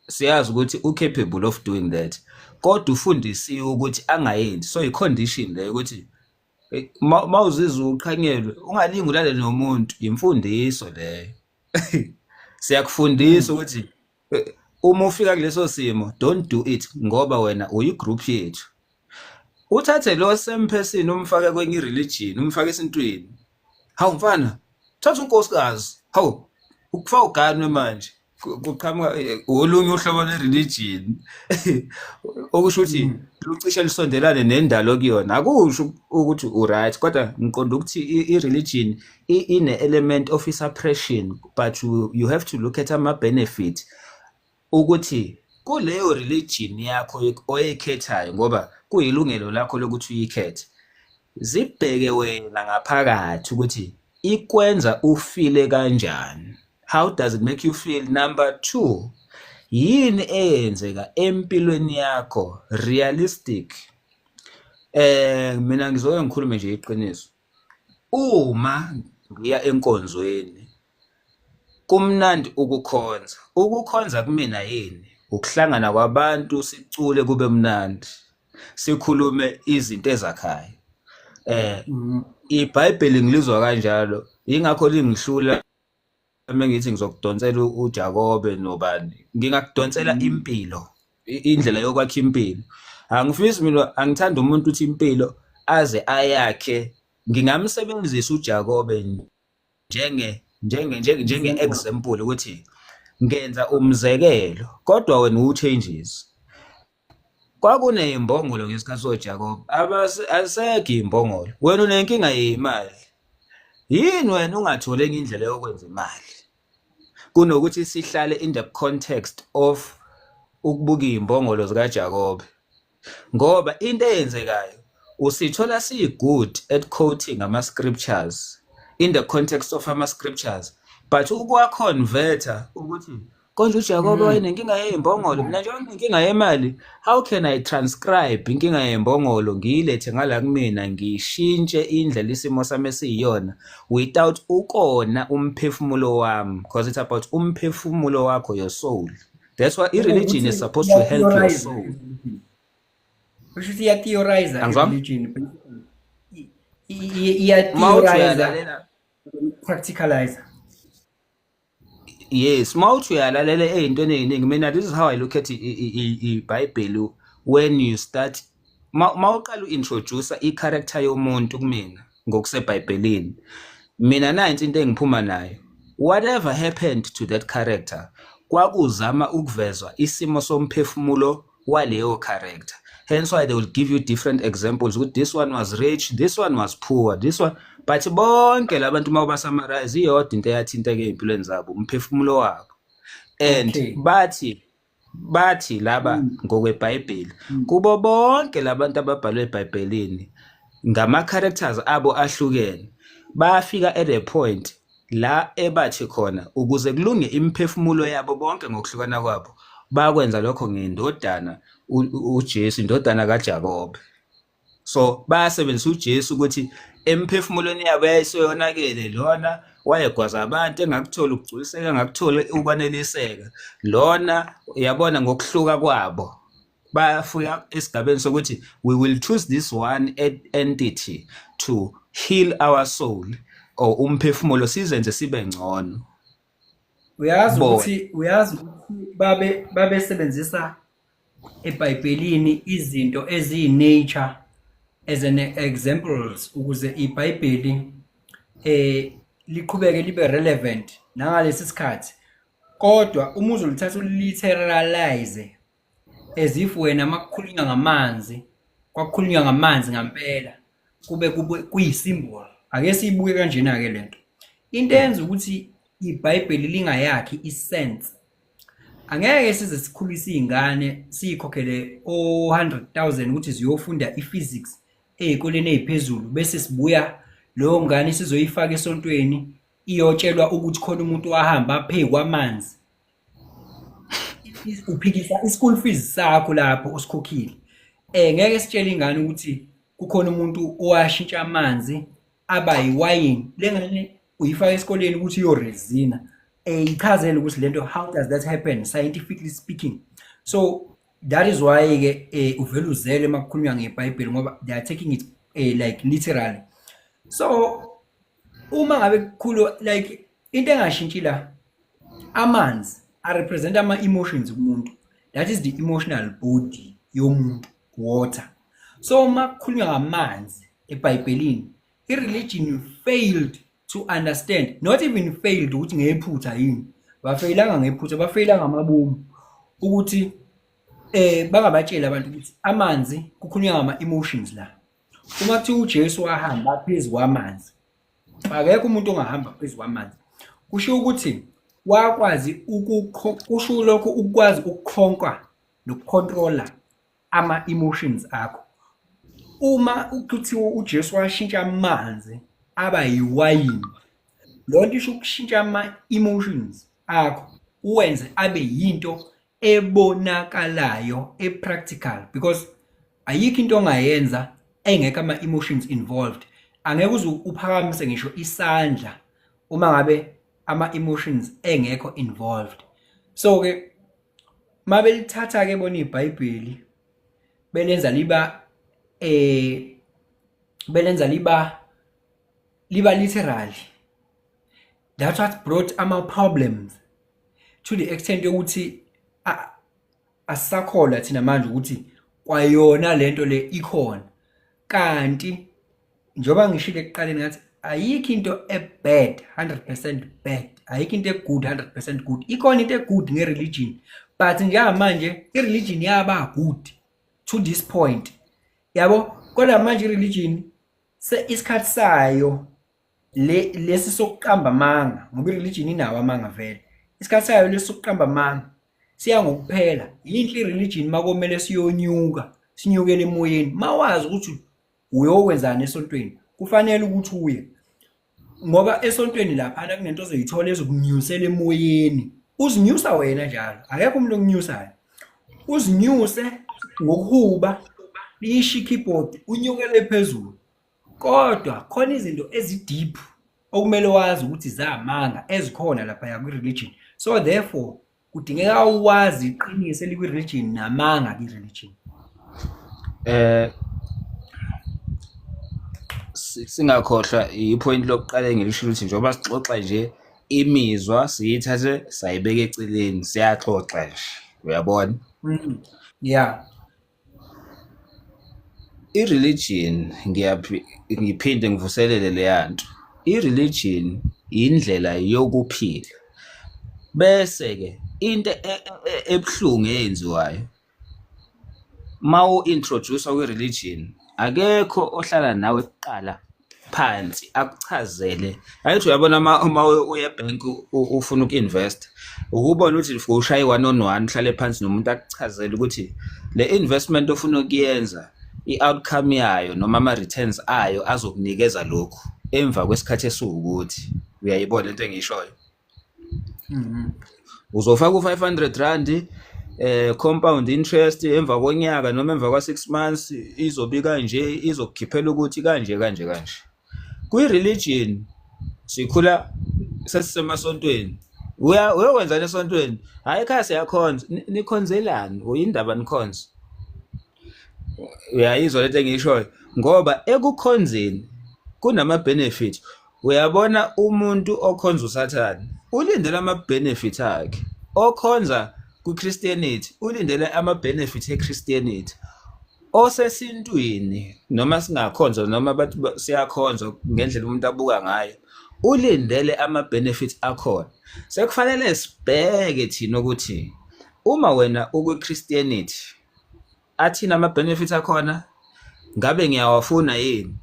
siyazi ukuthi u-capable of doing that, kodwa ufundisiwe ukuthi angayenzi. So i-condition leyo ukuthi mawuzizwa uqhanyelwe ungalingi ulale nomuntu, imfundiso leyo. Siyakufundisa ukuthi uma ufika kuleso simo don't do it, ngoba wena uyigroup yethu. Uthathe lo same person umfake kwenye religion, umfake esintwini. Hawu mfana, thatha unkosikazi. Hawu, ukufaka uganwe manje. Kuqhamuka olunye uhlobo lwe-religion okusho ukuthi lucishe lisondelane nendalo kuyona. Akusho ukuthi u-right, kodwa ngiqonda ukuthi i-religion ine-element of suppression, but you have to look at ama-benefit ukuthi kuleyo religion yakho oyikhethayo, ngoba kuyilungelo lakho lokuthi uyikhethe. Zibheke wena ngaphakathi ukuthi ikwenza ufile kanjani. How does it make you feel? Number 2, yini eyenzeka empilweni yakho realistic? Mina ngizoke ngikhulume nje iqiniso. Uma ngiya enkonzweni kumnandi ukukhonza. Ukukhonza kumina yini? Ukuhlangana kwabantu sicule kube mnandi, sikhulume izinto ezakhayo. iBhayibheli ngilizwa kanjalo, ingakho lingihlula uma ngithi ngizokudonsela uJakobe nobani, ngingakudonsela impilo, indlela yokwakha impilo. Angifisi mina, angithandi umuntu uthi impilo aze ayakhe. Ngingamsebenzisa uJakobe njenge example ukuthi ngenza umzekelo, kodwa wena u-changes. Kwakuneyimbongolo ngesikhathi soJakobe, asekho iyimbongolo. Wena unenkinga yemali. Yini wena ungatholi enye indlela yokwenza imali? Kunokuthi sihlale in the context of ukubuka iyimbongolo zikaJakobe. Ngoba into eyenzekayo usithola siyi-good at quoting ama-scriptures in the context of ama-scriptures, but ukuwa-converta ukuthi konje uJakobe wayenenkinga yeyimbongolo, mina nje nginenkinga yemali, how can I transcribe inkinga yembongolo ngiyilethe ngala kumina, ngishintshe indlela isimo sami esiyiyona without ukona umphefumulo wami? Because it's about umphefumulo wakho, your soul. That's why i-religion is supposed to help your soul. Kusho ukuthi iya-theorize Angizwanga? i-religion. Mawuthi Iya-theorize, uyalalela, practicalize. Yes, mawuthi uyalalela ey'ntweni ey'ningi, mina this is how I look at iBhayibheli. When you start, mawuqala u-introduce i-character yomuntu kumina ngokusebhayibhelini, mina nansi into engiphuma nayo: whatever happened to that character, kwakuzama ukuvezwa isimo somphefumulo waleyo character. Hence why they will give you different examples ukuthi this one was rich, this one was poor, this one, but bonke labantu mawuba-summarize, iyodwa into eyathinteka ey'mpilweni zabo, umphefumulo wabo. And bathi laba ngokweBhayibheli, kubo bonke labantu ababhalwe eBhayibhelini ngama characters abo ahlukene, bafika at a point la ebathi khona ukuze kulunge imiphefumulo yabo bonke ngokuhlukana kwabo, bakwenza lokho ngendodana uJesu, indodana kaJakobe. So bayasebenzisa uJesu ukuthi emphefumulweni yabo yayiseyonakele. Lona wayegwaza abantu, engakutholi ukugculiseka, engakutholi ukwaneliseka. Lona, yabona, ngokuhluka kwabo bayafika esigabeni sokuthi we will choose this one entity to heal our soul or umphefumulo, sizenze sibe ngcono. Uyazi Bona. ukuthi babe babesebenzisa eBhayibhelini izinto eziyi-nature as an examples ukuze iBhayibheli liqhubeke libe relevant nangalesi sikhathi, kodwa uma uzolithatha uliteralize as if wena makukhulunywa ngamanzi kwakukhulunywa ngamanzi ngampela, kube kuyi-symbol. Ake siyibuke kanjena ke lento. Into eyenza ukuthi iBhayibheli lingayakhi i-sense, angeke size sikhulise iy'ngane siyikhokhele o-100,000 ukuthi ziyofunda i-physics ey'koleni ey'phezulu, bese sibuya leyo ngane sizoyifaka esontweni iyotshelwa ukuthi khona umuntu wahamba phezu kwamanzi. Uphikisa i-school fees sakho lapho osikhokhile. Ngeke sitshele ingane ukuthi kukhona umuntu owashintsha amanzi aba yiwayini. Le ngane uyifaka esikoleni ukuthi iyorezina, ichazele ukuthi lento, how does that happen scientifically speaking? So that is why ke uvela uzele makukhulunywa ngeBhayibheli, ngoba they are taking it like literally. So uma ngabe kukhulu, like into engashintshi la, amanzi a-represent ama-emotions kumuntu. That is the emotional body yomuntu, water. So uma kukhulunywa ngamanzi eBhayibhelini, i-religion failed to understand, not even failed ukuthi ngephutha yini, bafeyilanga ngephutha, bafeyila ngamabomu ukuthi bangabatsheli abantu ukuthi amanzi kukhulunywa ngama-emotions la. Uma kuthiwa uJesu wahamba phezu kwamanzi, akekho umuntu ongahamba phezu kwamanzi. Kusho ukuthi wakwazi, kusho lokho ukwazi ukukhonka nokucontrola ama-emotions akho. Uma kuthiwa uJesu washintsha amanzi aba yiwayini, lo nto isho ukushintsha ama-emotions akho, uwenze abe yinto ebonakalayo, e-practical, because ayikho into ongayenza engekho ama-emotions involved. Angeke uze uphakamise ngisho isandla uma ngabe ama-emotions engekho involved. So ke mabelithatha ke bona iBhayibheli belenza liba literally, that's what brought ama problems to the extent yokuthi asisakholwa thina manje ukuthi kwayona lento le ikhona. Kanti njengoba ngishilo ekuqaleni ngathi ayikho into e-bad 100% bad, ayikho into e-good 100% good. Ikhona into e-good nge-religion, but njengamanje i-religion yaba good. to this point, yabo. Kodwa manje i-religion se isikhathi sayo le lesi sokuqamba amanga, ngoba i-religion inawo amanga vele, isikhathi sayo lesi sokuqamba amanga siya ngokuphela. Yinhle i-religion makomele siyonyuka, sinyukele emoyeni, mawazi ukuthi uyokwenzani esontweni, kufanele ukuthi uye, ngoba esontweni laphana kunento ozoyithola ezokunyusela emoyeni. Uzinyusa wena njalo, akekho umuntu okunyusayo. Uzinyuse ngokuhuba lisho i-keyboard, unyukele phezulu. Kodwa khona izinto ezi-deep okumele wazi ukuthi zamanga ezikhona laphaya kwi-religion. So therefore kudingeka uwazi iqiniso elikwi-religion namanga kwi-religion. Singakhohlwa i-point lokuqala engilisho ukuthi njengoba sixoxa nje imizwa siyithathe sayibeka eceleni, siyaxoxa nje, uyabona? Yeah. I-religion, ngiphinde ngivuselele leya nto. I-religion indlela yokuphila. Bese-ke into ebuhlungu eyenziwayo mawu-introduce kwi-religion, akekho ohlala nawe kuqala phansi akuchazele. Angithi uyabona uma uye ebhenki ufuna uku-invest, ukubona ukuthi ushaye one on one, uhlale phansi nomuntu akuchazele ukuthi le investment ofuna ukuyenza i-outcome yayo noma ama-returns ayo azokunikeza lokhu emva kwesikhathi esiwukuthi. Uyayibona lento engiyishoyo? Uzofaka u-500 rand, compound interest emva konyaka noma emva kwa 6 months izobi kanje, izokukhiphela ukuthi kanje kanje kanje. Kwi-religion sikhula sesisemasontweni, uyokwenzani esontweni? Hhayi, ekhaya siyakhonza. Nikhonzelani? Uyindaba nikhonza? Uyayizwa lento engiyishoyo? Ngoba ekukhonzeni kunama-benefit. Uyabona umuntu okhonza uSathane ulindele ama-benefit akhe, okhonza kwi-Christianity ulindele ama-benefit e-Christianity, osesintwini noma singakhonza noma bathi siyakhonza ngendlela umuntu abuka ngayo ulindele ama-benefits akhona. Sekufanele sibheke thina ukuthi uma wena ukwi-Christianity athini ama-benefits akhona, ngabe ngiyawafuna yini,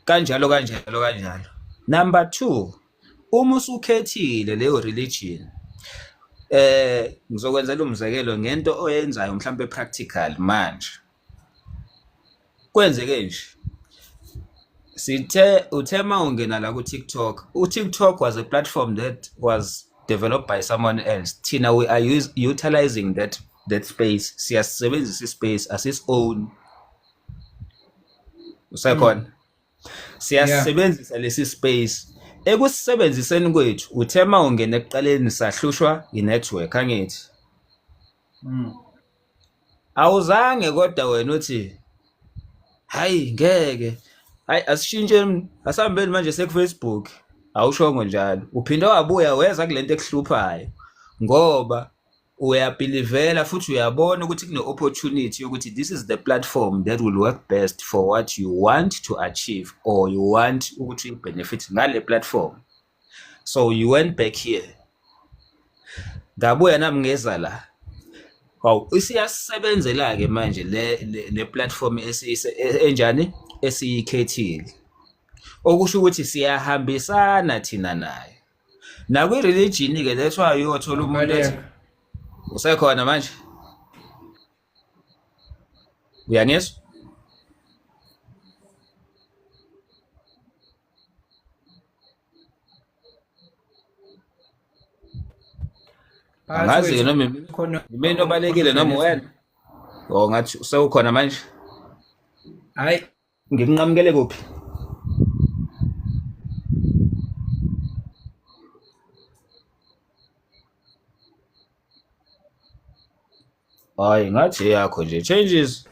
kanjalo kanjalo kanjalo. Number 2, uma usukhethile leyo religion, ngizokwenzela umzekelo ngento oyenzayo mhlambe practical manje. Kwenzeke nje, sithe uthe mawungena la ku TikTok, u-TikTok was a platform that was developed by someone else. Thina we are utilizing that space. Siyasebenzisa ispace asis own. Usekhona? Siyasebenzisa lesi space. Ekusebenziseni kwethu uthe mawungena ekuqaleni sahlushwa i-network, angithi? Awuzange kodwa wena uthi hayi ngeke, hayi asishintsheni, asihambeni manje seku Facebook. Awushongo njalo, uphinde wabuya weza kulento ekuhluphayo ngoba uyabhilivela futhi uyabona ukuthi kune-opportunity yokuthi this is the platform that will work best for what you want to achieve or you want ukuthi benefit ngale platform. So you went back here, ngabuya nami ngeza la. Hawu, isiyasebenzela-ke manje le platform enjani esiyikhethile, okusho ukuthi siyahambisana thina nayo. Nakwi-religion-ke, that's why uyothola umuntu ethi usekhona manje. Uyangizwa? Angazi-ke noma imina obalekile noma wena. Oh, ngathi sewukhona manje. Hayi. Ngikunqamukele kuphi? Hayi, ngathi eyakho nje. Changes.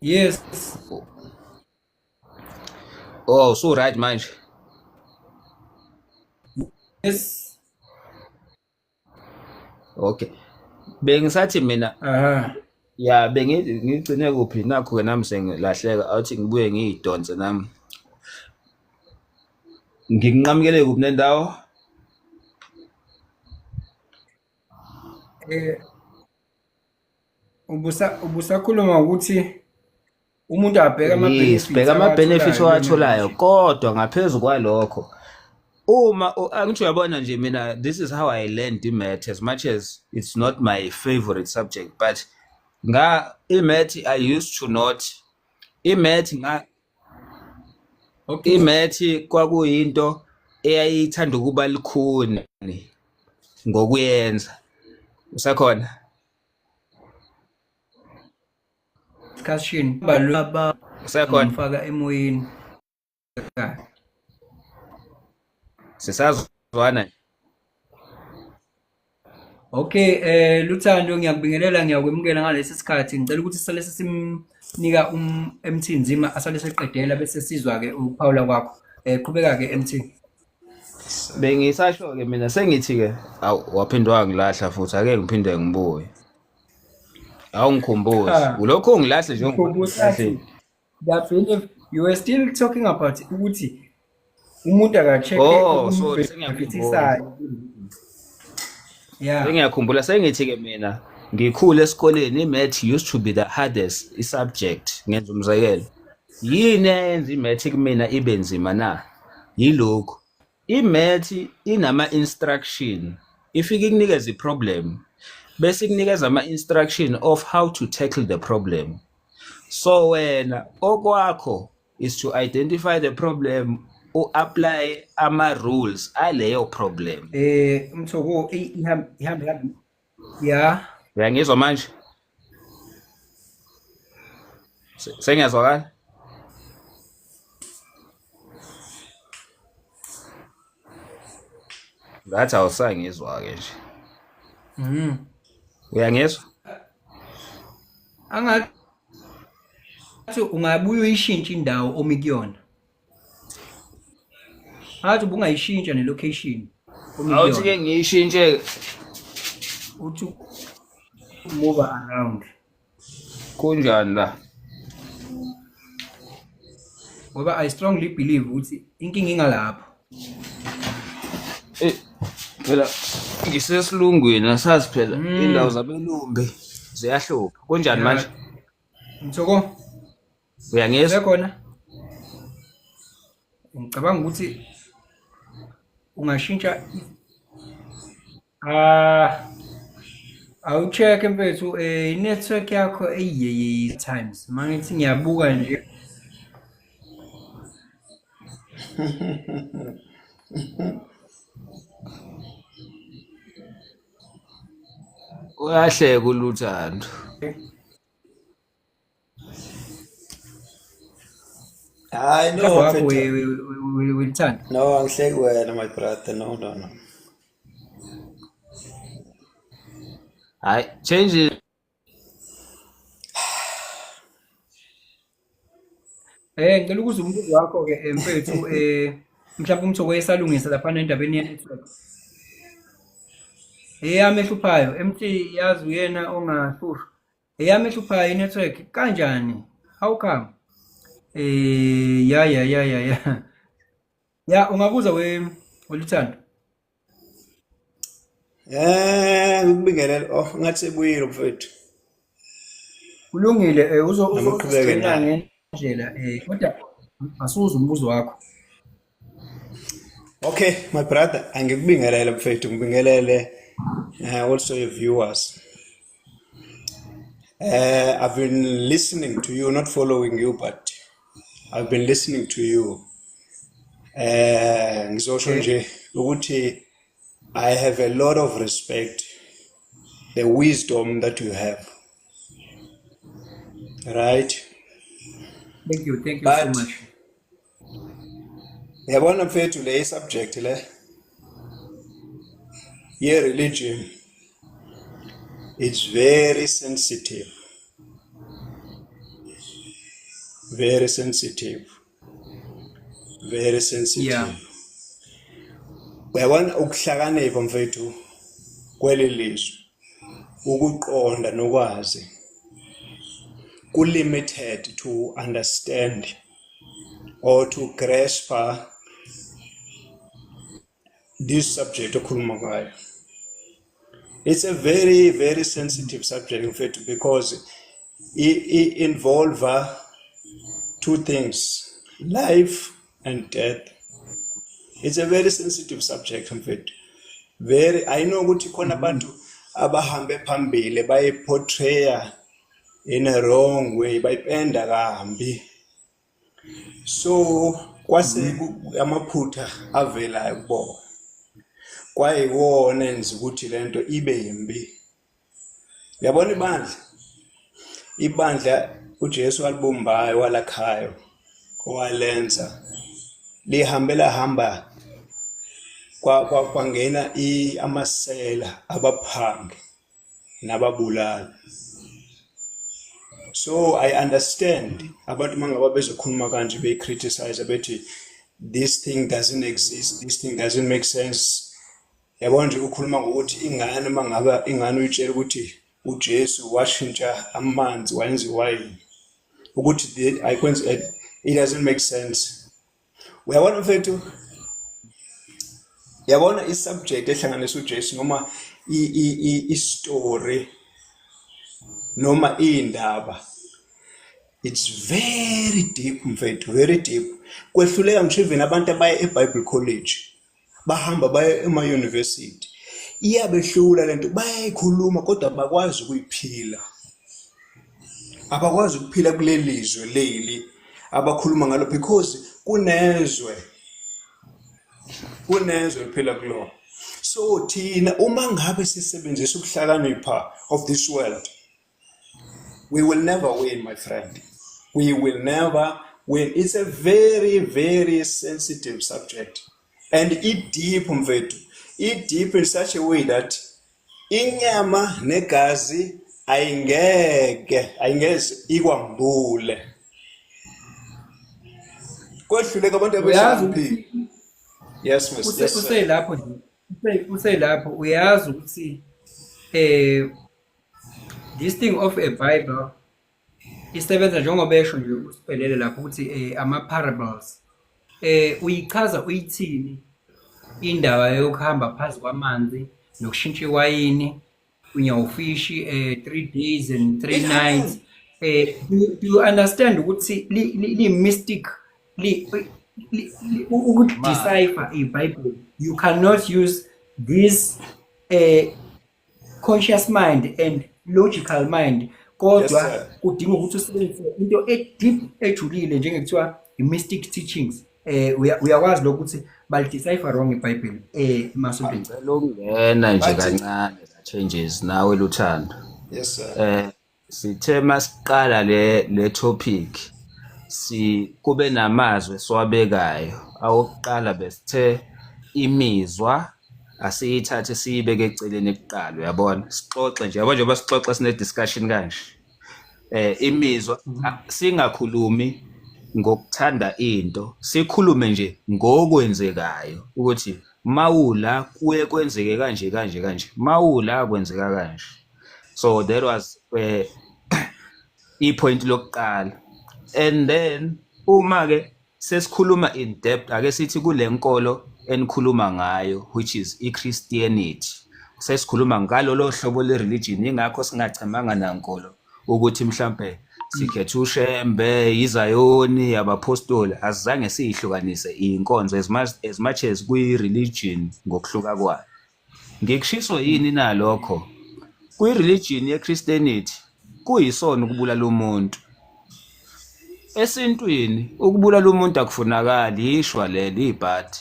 Yes. Oh, so right manje. Yes. Okay. Bengisathi mina ya bengigcine kuphi nakho ke nami sengilahleka, awuthi ngibuye ngiyidonse nami. Ngikunqamukele kuphi nendawo? Eh ubusakhuluma ukuthi umuntu abheke Yes, ama-benefits bheka ama-benefits awatholayo kuyona owatholayo, religion. kodwa ngaphezu kwalokho uma angithi uyabona nje mina, this is how I learned i-math, as much as it's not my favorite subject, but nga i-math I used to not i-math nga Okay. i-math kwakuyinto eyayithanda ukuba likhuni ngokuyenza. Usakhona? Discussion balwa Usakhona? ngifaka emoyeni. Sisazwana? Okay, Luthando, ngiyakubingelela, ngiyakwemukela ngalesi sikhathi. Ngicela ukuthi sisale sesimnika MT Nzima asale seqedela bese sizwa ke ukuphawula kwakho. Qhubeka ke MT. Bengisasho ke mina, sengithi ke awu, waphinde wangilahla futhi, ake ngiphinde ngibuye. Awungikhumbuzi. Cha. Ulokhu ungilahle nje. Ngikhumbula that when you were still talking about ukuthi umuntu aka-check Oh, sorry, sengiyakhumbula. okumbenefithisayo. Yeah. Sengiyakhumbula, sengithi ke mina ngikhule esikoleni i-math used to be the hardest i-subject. Ngenza umzekelo. Yini eyenza i-math kumina ibe nzima na? Yilokhu. I-math inama instruction. Ifike ikunikeza i-problem bese ikunikeza ama-instruction of how to tackle the problem. So wena okwakho is to identify the problem, u-apply ama-rules aleyo problem. Mthoko, ihambe ihambe ihambe. Yeah. Uyangizwa manje? Sengiyazwakala? Ngathi awusangizwa-ke nje. Uyangizwa? Angathi ungabuye uyishintshe indawo omi kuyona. Ngathi ubungayishintsha ne-location omi Awuthi-ke kuyona. ngiyishintshe. Uthi move around. Kunjani la? Ngoba I strongly believe ukuthi inkinga ingalapho. Eh, phela ngisesilungwini, asazi phela indawo zabelumbi ziyahlupha. Kunjani manje? Mthoko, Uyangizwa? sekhona? Ngicabanga ukuthi ungashintsha, awucheck mfethu, i-network yakho eyiyeye times mangithi ngiyabuka nje. Uyahleka uLuthando. Hayi, no, Wakho mfethu. weLuthando. No, angihleki wena, my brother. No, no, no. Hayi, change. Ngicela ukuza umbuzo wakho ke, mfethu, mhlawumbe uMthoko esalungisa lapha endabeni ye-network. Eyami ehluphayo, MT, yazi uyena ongahlushwa. Eyami ehluphayo i-network kanjani? How come? Ya ya ya ya ya. Ya, ungabuza we weLuthando. Ngikubingelele. Oh, ngathi sebuyile mfethu. Kulungile, uzo Noma uqhubeke uzositshela naye. ngendlela, kodwa asuze umbuzo wakho. Okay, my brother, angikubingelele mfethu, ngibingelele also your viewers. I've been listening to you, not following you, but I've been listening to you. Ngizosho nje ukuthi I have a lot of respect the wisdom that you have. Right? Thank you so But much. Yabona mfethu, le subject le ye religion, it's very sensitive. Very sensitive. Very sensitive. Uyabona ukuhlakanipha mfethu kweli lizwe, ukuqonda nokwazi ku limited to understand or to grasp this subject okhuluma ngayo. It's a very, very sensitive subject, mfethu, because it involve two things, life and death. It's a very sensitive subject, mfethu. Very, I know ukuthi khona abantu abahambe phambili bayiportraya in a wrong way, bayipenda kambi. So kwase amaphutha avelayo kubona. Kwayiwona enza ukuthi lento ibe yimbi. Uyabona ibandla? Ibandla uJesu alibumbayo walakhayo owalenza lihambe lahamba kwangena amasela, abaphangi nababulali. So I understand abantu mangaba bezokhuluma kanje, beyi-criticize, bethi this thing doesn't exist, this thing doesn't make sense. Yabona nje, ukhuluma ngokuthi ingane, mangabe ingane uyitshela ukuthi uJesu washintsha amanzi wayenza iwayini, ukuthi ayikwenzi, it doesn't make sense. Uyabona mfethu, yabona i-subject ehlanganisa uJesu noma i-story noma indaba, it's very deep, mfethu, very deep. Kwehluleka ngisho even abantu abaye eBible College, bahamba baye ema-university, iyabehlula lento. Bayayikhuluma kodwa bakwazi ukuyiphila, abakwazi ukuphila kuleli zwe leli abakhuluma ngalo, because kunezwe liphila kulona. So thina uma ngabe sisebenzisa ukuhlakanipha of this world, we will never win, my friend, we will never win. It's a very, very sensitive subject and it deep, mfethu, it deep in such a way that inyama negazi ayingeke, ayingeze ikwambule. Kwehluleka abantu Uyazi abehlakaniphile. ukuthi Yes, miss. Yes, sir. Uselapho nje, uselapho, uyazi ukuthi this thing of a Bible isebenza njengoba esho nje usiphelele lapho ukuthi ama parables, uyichaza uyithini indaba yokuhamba phezu kwamanzi nokushintsha iwayini, unyawufishi 3 days and 3 It nights? happened. Do you understand ukuthi li mystic li ukudecipher iBible? You cannot use this conscious mind and logical mind, kodwa Sir. kudinga ukuthi usebenzise into e-deep, ejulile, njengekuthiwa i-mystic teachings. Uyakwazi lokho ukuthi balidecipher wrong iBhayibheli emasontweni? Ngicela ukungena nje Bathi kancane la, changes nawe, Luthando. Yes, sir. Sithe masiqala le topic, si kube namazwi esiwabekayo. Awokuqala besithe imizwa asiyithathe siyibeke eceleni kuqala, uyabona, sixoxe nje, yabo, njengoba sixoxa sine discussion kanje, imizwa singakhulumi ngokuthanda into, sikhulume nje ngokwenzekayo ukuthi mawula kuye kwenzeke kanje kanje kanje, mawula kwenzeka kanje. So that was ipoint lokuqala. And then uma ke sesikhuluma in depth, ake sithi kule nkolo enikhuluma ngayo, which is iChristianity, sesikhuluma ngalolo hlobo le-religion, ingakho singachamanga nankolo ukuthi mhlambe sikhethe uShembe, iZayoni, abapostoli, azange siyihlukanise inkonzo as much as kuyi-religion ngokuhluka kwayo. Ngikushiso yini nalokho? Kwi-religion ye-Christianity kuyisona ukubulala umuntu. Esintwini ukubulala umuntu akufunakali, ishwa lelo, ibhadi,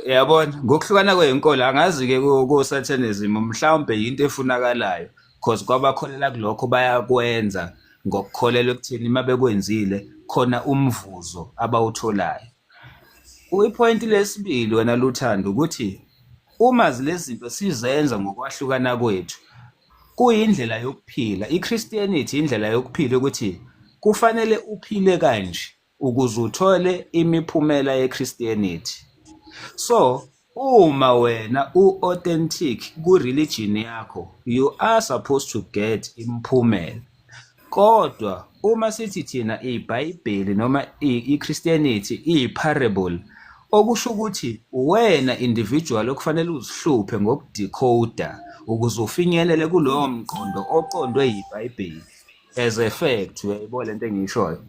yabona, ngokuhlukana kwezinkolo. Angazi-ke ko-satanism mhlawumbe yinto efunakalayo, cause kwabakholela kulokho bayakwenza ngokukholelwa ekutheni uma bekwenzile khona umvuzo abawutholayo. Ipoint lesibili, wena Luthando, ukuthi uma lezi zinto sizenza ngokwahlukana kwethu, kuyindlela yokuphila. I-Christianity indlela yokuphila, ukuthi kufanele uphile kanje ukuze uthole imiphumela ye-Christianity. So uma wena u-authentic ku-religion yakho, you are supposed to get imiphumela. Kodwa uma sithi thina iBhayibheli noma i-Christianity iyi-parable, Okusho ukuthi uwena individual okufanele uzihluphe ngokudekhoda ukuze ufinyelele kulowo mqondo oqondwe yiBhayibheli as a fact. Uyayibona lento engiyishoyo?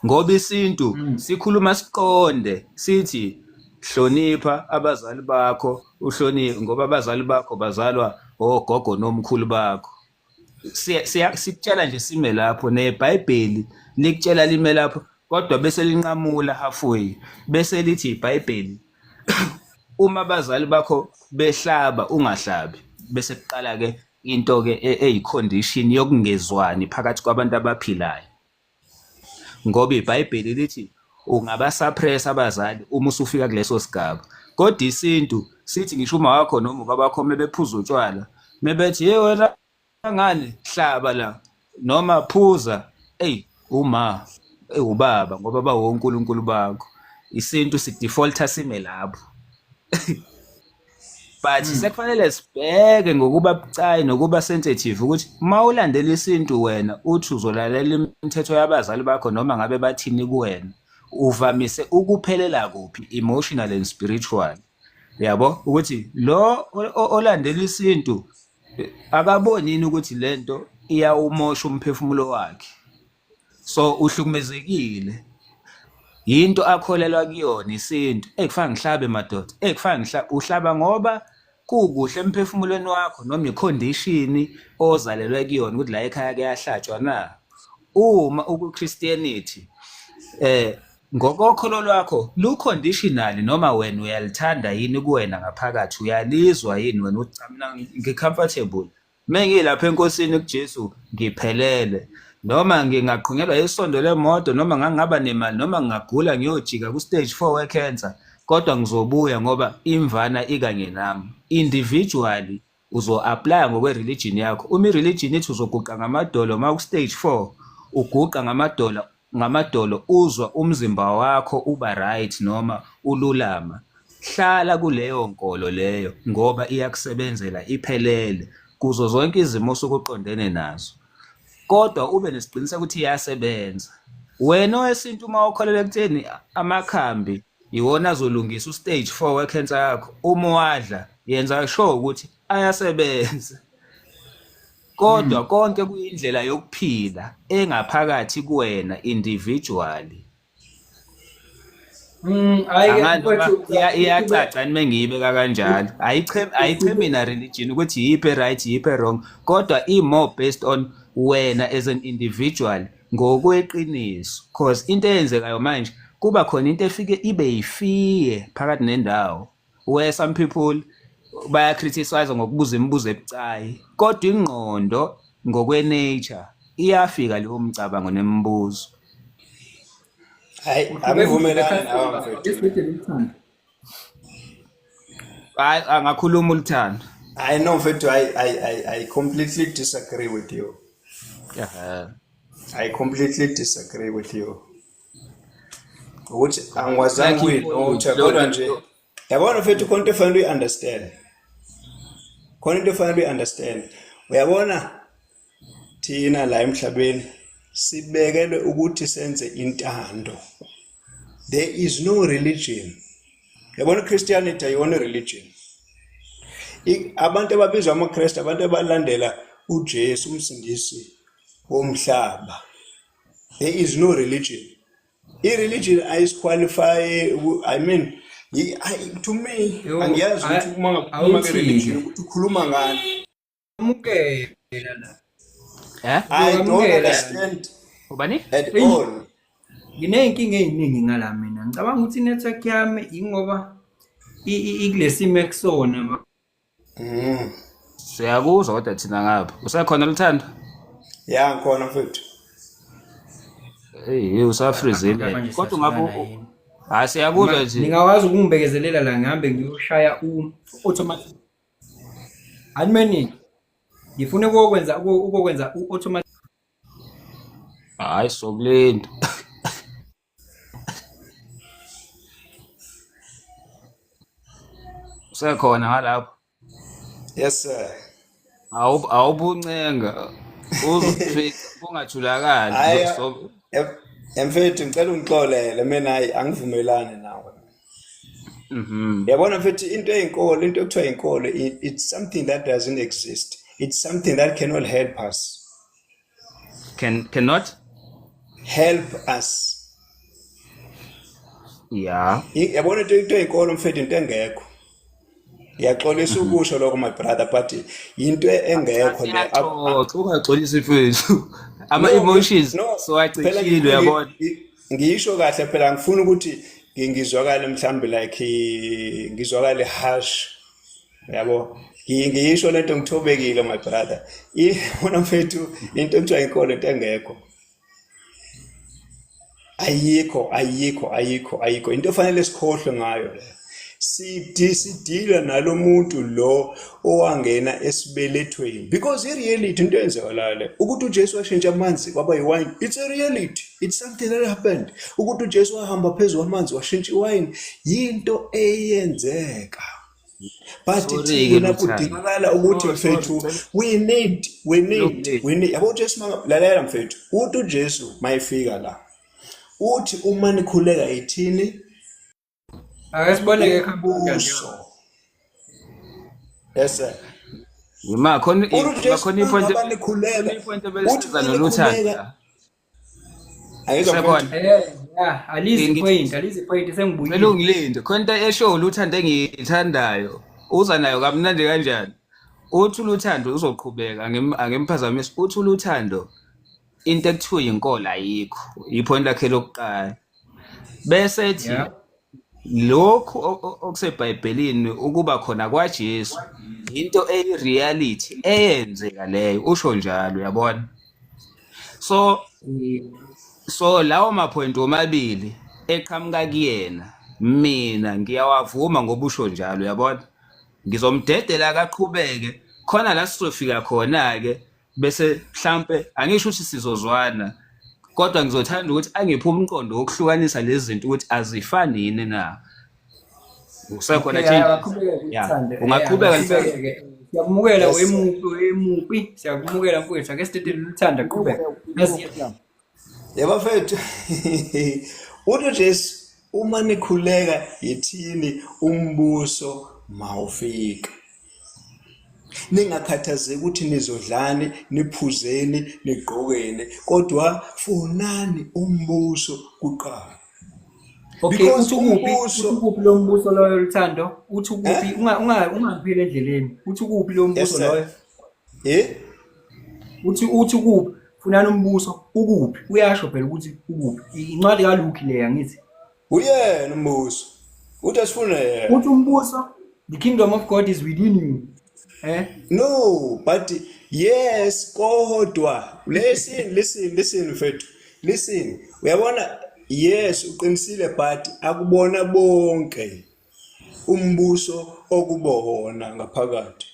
Ngoba isintu sikhuluma siqonde sithi hlonipha abazali bakho, uhloniphe ngoba abazali bakho bazalwa ogogo nomkhulu bakho. Sikutshela nje sime lapho, neBhayibheli likutshela lime lapho, kodwa bese linqamula halfway, bese lithi iBhayibheli uma abazali bakho behlaba ungahlabi, bese kuqala ke into ke eyicondition yokungezwani phakathi kwabantu abaphilayo, ngoba iBhayibheli lithi ungabasuppress abazali uma usufika kuleso sigaba, kodwa isintu sithi ngisho uma wakho noma ubaba wakho mebephuza utshwala, mebethi hey wena ngani hlaba la noma phuza, ey uma ubaba ngoba bawonkulunkulu bakho. Isintu sidefaulta sime lapho, but sekufanele sibheke ngokuba bucayi nokuba sensitive ukuthi uma ulandela isintu wena uthi uzolalela imithetho yabazali bakho noma ngabe bathini kuwena, uvamise ukuphelela kuphi emotional and spiritual. Yabo ukuthi lo olandela isintu akaboni yini ukuthi lento iyawumosha umphefumulo wakhe, so uhlukumezekile yinto akholelwa kuyona isintu. Ekufana ngihlabe madoda, ekufana ngihlabe, uhlaba ngoba kukuhle emphefumulweni wakho noma icondition ozalelwe kuyona ukuthi la ekhaya kuyahlatshwa na. Uma uku-Christianity ngokokholo lwakho lu-conditional, noma wena uyalithanda yini kuwena ngaphakathi, uyalizwa yini wena ukuthi cha mina ngi-comfortable mengilapha enkosini kuJesu, ngiphelele, noma ngingaqhunyelwa isondo lemoto, noma ngangaba nemali, noma ngingagula ngiyojika ku-stage 4 we-cancer, kodwa ngizobuya ngoba imvana ikanye nami. Individually uzo-applya ngokwe-religion yakho. Uma i-religion ithi uzoguqa ngamadolo uma ku-stage 4, uguqa ngamadolo uzwa umzimba wakho uba right noma ululama, hlala kuleyo nkolo leyo ngoba iyakusebenzela iphelele kuzo zonke izimo osuke uqondene nazo, kodwa ube nesiqiniseko ukuthi iyasebenza. Wena owesintu uma ukholelwa ekutheni amakhambi iwona azolungisa ustage 4 wecancer yakho, uma wadla yenza sure ukuthi ayasebenza, kodwa konke kuyindlela yokuphila engaphakathi kuwena individually. Hayi-ke Angazi noma mfowethu, iyacaca yini mengiyibeka kanjalo. Ayichemi na religion ukuthi yiphi right yiphi wrong, kodwa i more based on wena as an individual ngokweqiniso, cause into eyenzekayo manje kuba khona into efike ibe yifiye phakathi nendawo where some people baya criticize ngokubuza imibuzo ebucayi, kodwa ingqondo ngokwe-nature iyafika leyo mcabango nemibuzo. Hayi, Uqhubeka angivumelani nawe ukhuluma mfethu. Esibhedlela uthando. Hayi, angakhuluma uluthando. I know mfethu, I completely disagree with you. I completely disagree with you. Ukuthi angikwazanga Like ukuyinotha kodwa nje yabona mfethu khona into efanele uyi-understand. Khona into efanele uyi-understand. Uyabona thina la emhlabeni sibekelwe ukuthi senze intando. There is no religion. Yabona Christianity ayona religion. Abantu ababizwa amaKristu abantu abalandela uJesu umsindisi womhlaba. There is no religion. I-religion ayisiqualify, I mean to me Yo, angiyazi ukuthi uma ngakhuluma nge-religion awuthi-ke ukuthi ukhuluma ngani. amukela la. Eh? I don't Uyokwamukela. understand Ubani? at Eyi, all. nginey'nkinga ey'ningi ngala mina. Ngicabanga ukuthi i-network yami ingoba ikulesimo ekusona. Siyakuzwa kodwa thina ngapha. Usekhona Luthando? Ya ngikhona mfethu. Hey, usafrizile. Manje Kodwa ungabe siyahlukana yini? hayi siyakuzwa nje. Ningakwazi ukungibekezelela la ngihambe ngiyoshaya u-automatic. Animeni ngifuna ukokwenza u-automatic. Hayi sokulinda. Usekhona ngalapho. Yes sir. Awubuncenga. Uzofika kungathulakali. Hayi So yab- Mfethu ngicela ungixolele mina hayi angivumelani nawe. Yabona mfethu into eyinkolo into ekuthiwa inkolo it's something that doesn't exist. It's something that cannot help us. Cannot help us. Yeah. Yabona into eyinkolo mfethu into engekho. Ngiyaxolisa ukusho lokho my brother but into engekho le. Siyaxoxa ungaxolisi mfethu. Ama emotions sowacishile uyabona. Ngisho kahle phela ngifuna ukuthi ngizwakale mhlambe like ngizwakale harsh. Yabo ngisho lento ngithobekile my brother. Ibona mfethu into ekuthiwa inkolo into engekho. Ayikho ayikho ayikho ayikho into efanele sikhohlwe ngayo le. Sidila nalomuntu lo owangena esibelethweni because i-reality into eyenzekalayo le ukuthi uJesu washintsha amanzi kwaba yiwine, it's a reality, it's something that happened. Ukuthi uJesu wahamba phezu kwamanzi washintsha iwine yinto eyenzeka. But thina kudingakala ukuthi mfethu we need we need we need yabo uJesu lalela mfethu uthi uJesu mayefika la uthi uma nikhuleka ithini. Ake sibone ke umbuso. Yes sir. Ima khona khona ipoint nikhuleka ipoint ebesiza noluthando. Ayizwa. Yeah, alizi point, alizi point sengibuyile. Cela ungilinde. Khona into esho uluthando engiyithandayo. Uza nayo kamnandi kanjani? Uthi uluthando uzoqhubeka angimphazamisi. Uthi uluthando into ekuthiwa inkolo ayikho. Ipoint lakhe lokuqala. Bese ethi lokhu okuseBhayibhelini ukuba khona kwaJesu into eyi-reality eyenzeka leyo usho njalo uyabona. So lawo mapoint omabili eqhamuka kuyena mina ngiyawavuma ngoba usho njalo uyabona. Ngizomdedela akaqhubeke khona la sizofika khona ke bese mhlambe angisho ukuthi sizozwana kodwa ngizothanda ukuthi angiphe umqondo wokuhlukanisa lezi zinto ukuthi azifani yini na. Usekhona change. Ungaqhubeka siyakumukela wemuphi siyakumukela mfowethu ake sidedele uluthanda qhubeka. Yebo mfethu. Uthi Jesu uma nikhuleka yithini umbuso mawufika. Ningakhathazeki ukuthi nizodlani, niphuzeni, nigqokeni, kodwa funani umbuso kuqala. Okay, uthi ukuphi lo mbuso loyo Luthando? Uthi ukuphi ungapheli endleleni. Uthi ukuphi lo mbuso loyo? Eh? Uthi ukuphi? Funani umbuso ukuphi? Uyasho phela ukuthi ukuphi. Incwadi kaLuke leya ngithi. Uyena umbuso. Uthi asifune yena. Uthi umbuso the kingdom of God is within you. Eh? No, but yes kodwa listen listen listen mfethu. Listen. Uyabona yes uqinisile but akubona bonke umbuso okubona ngaphakathi.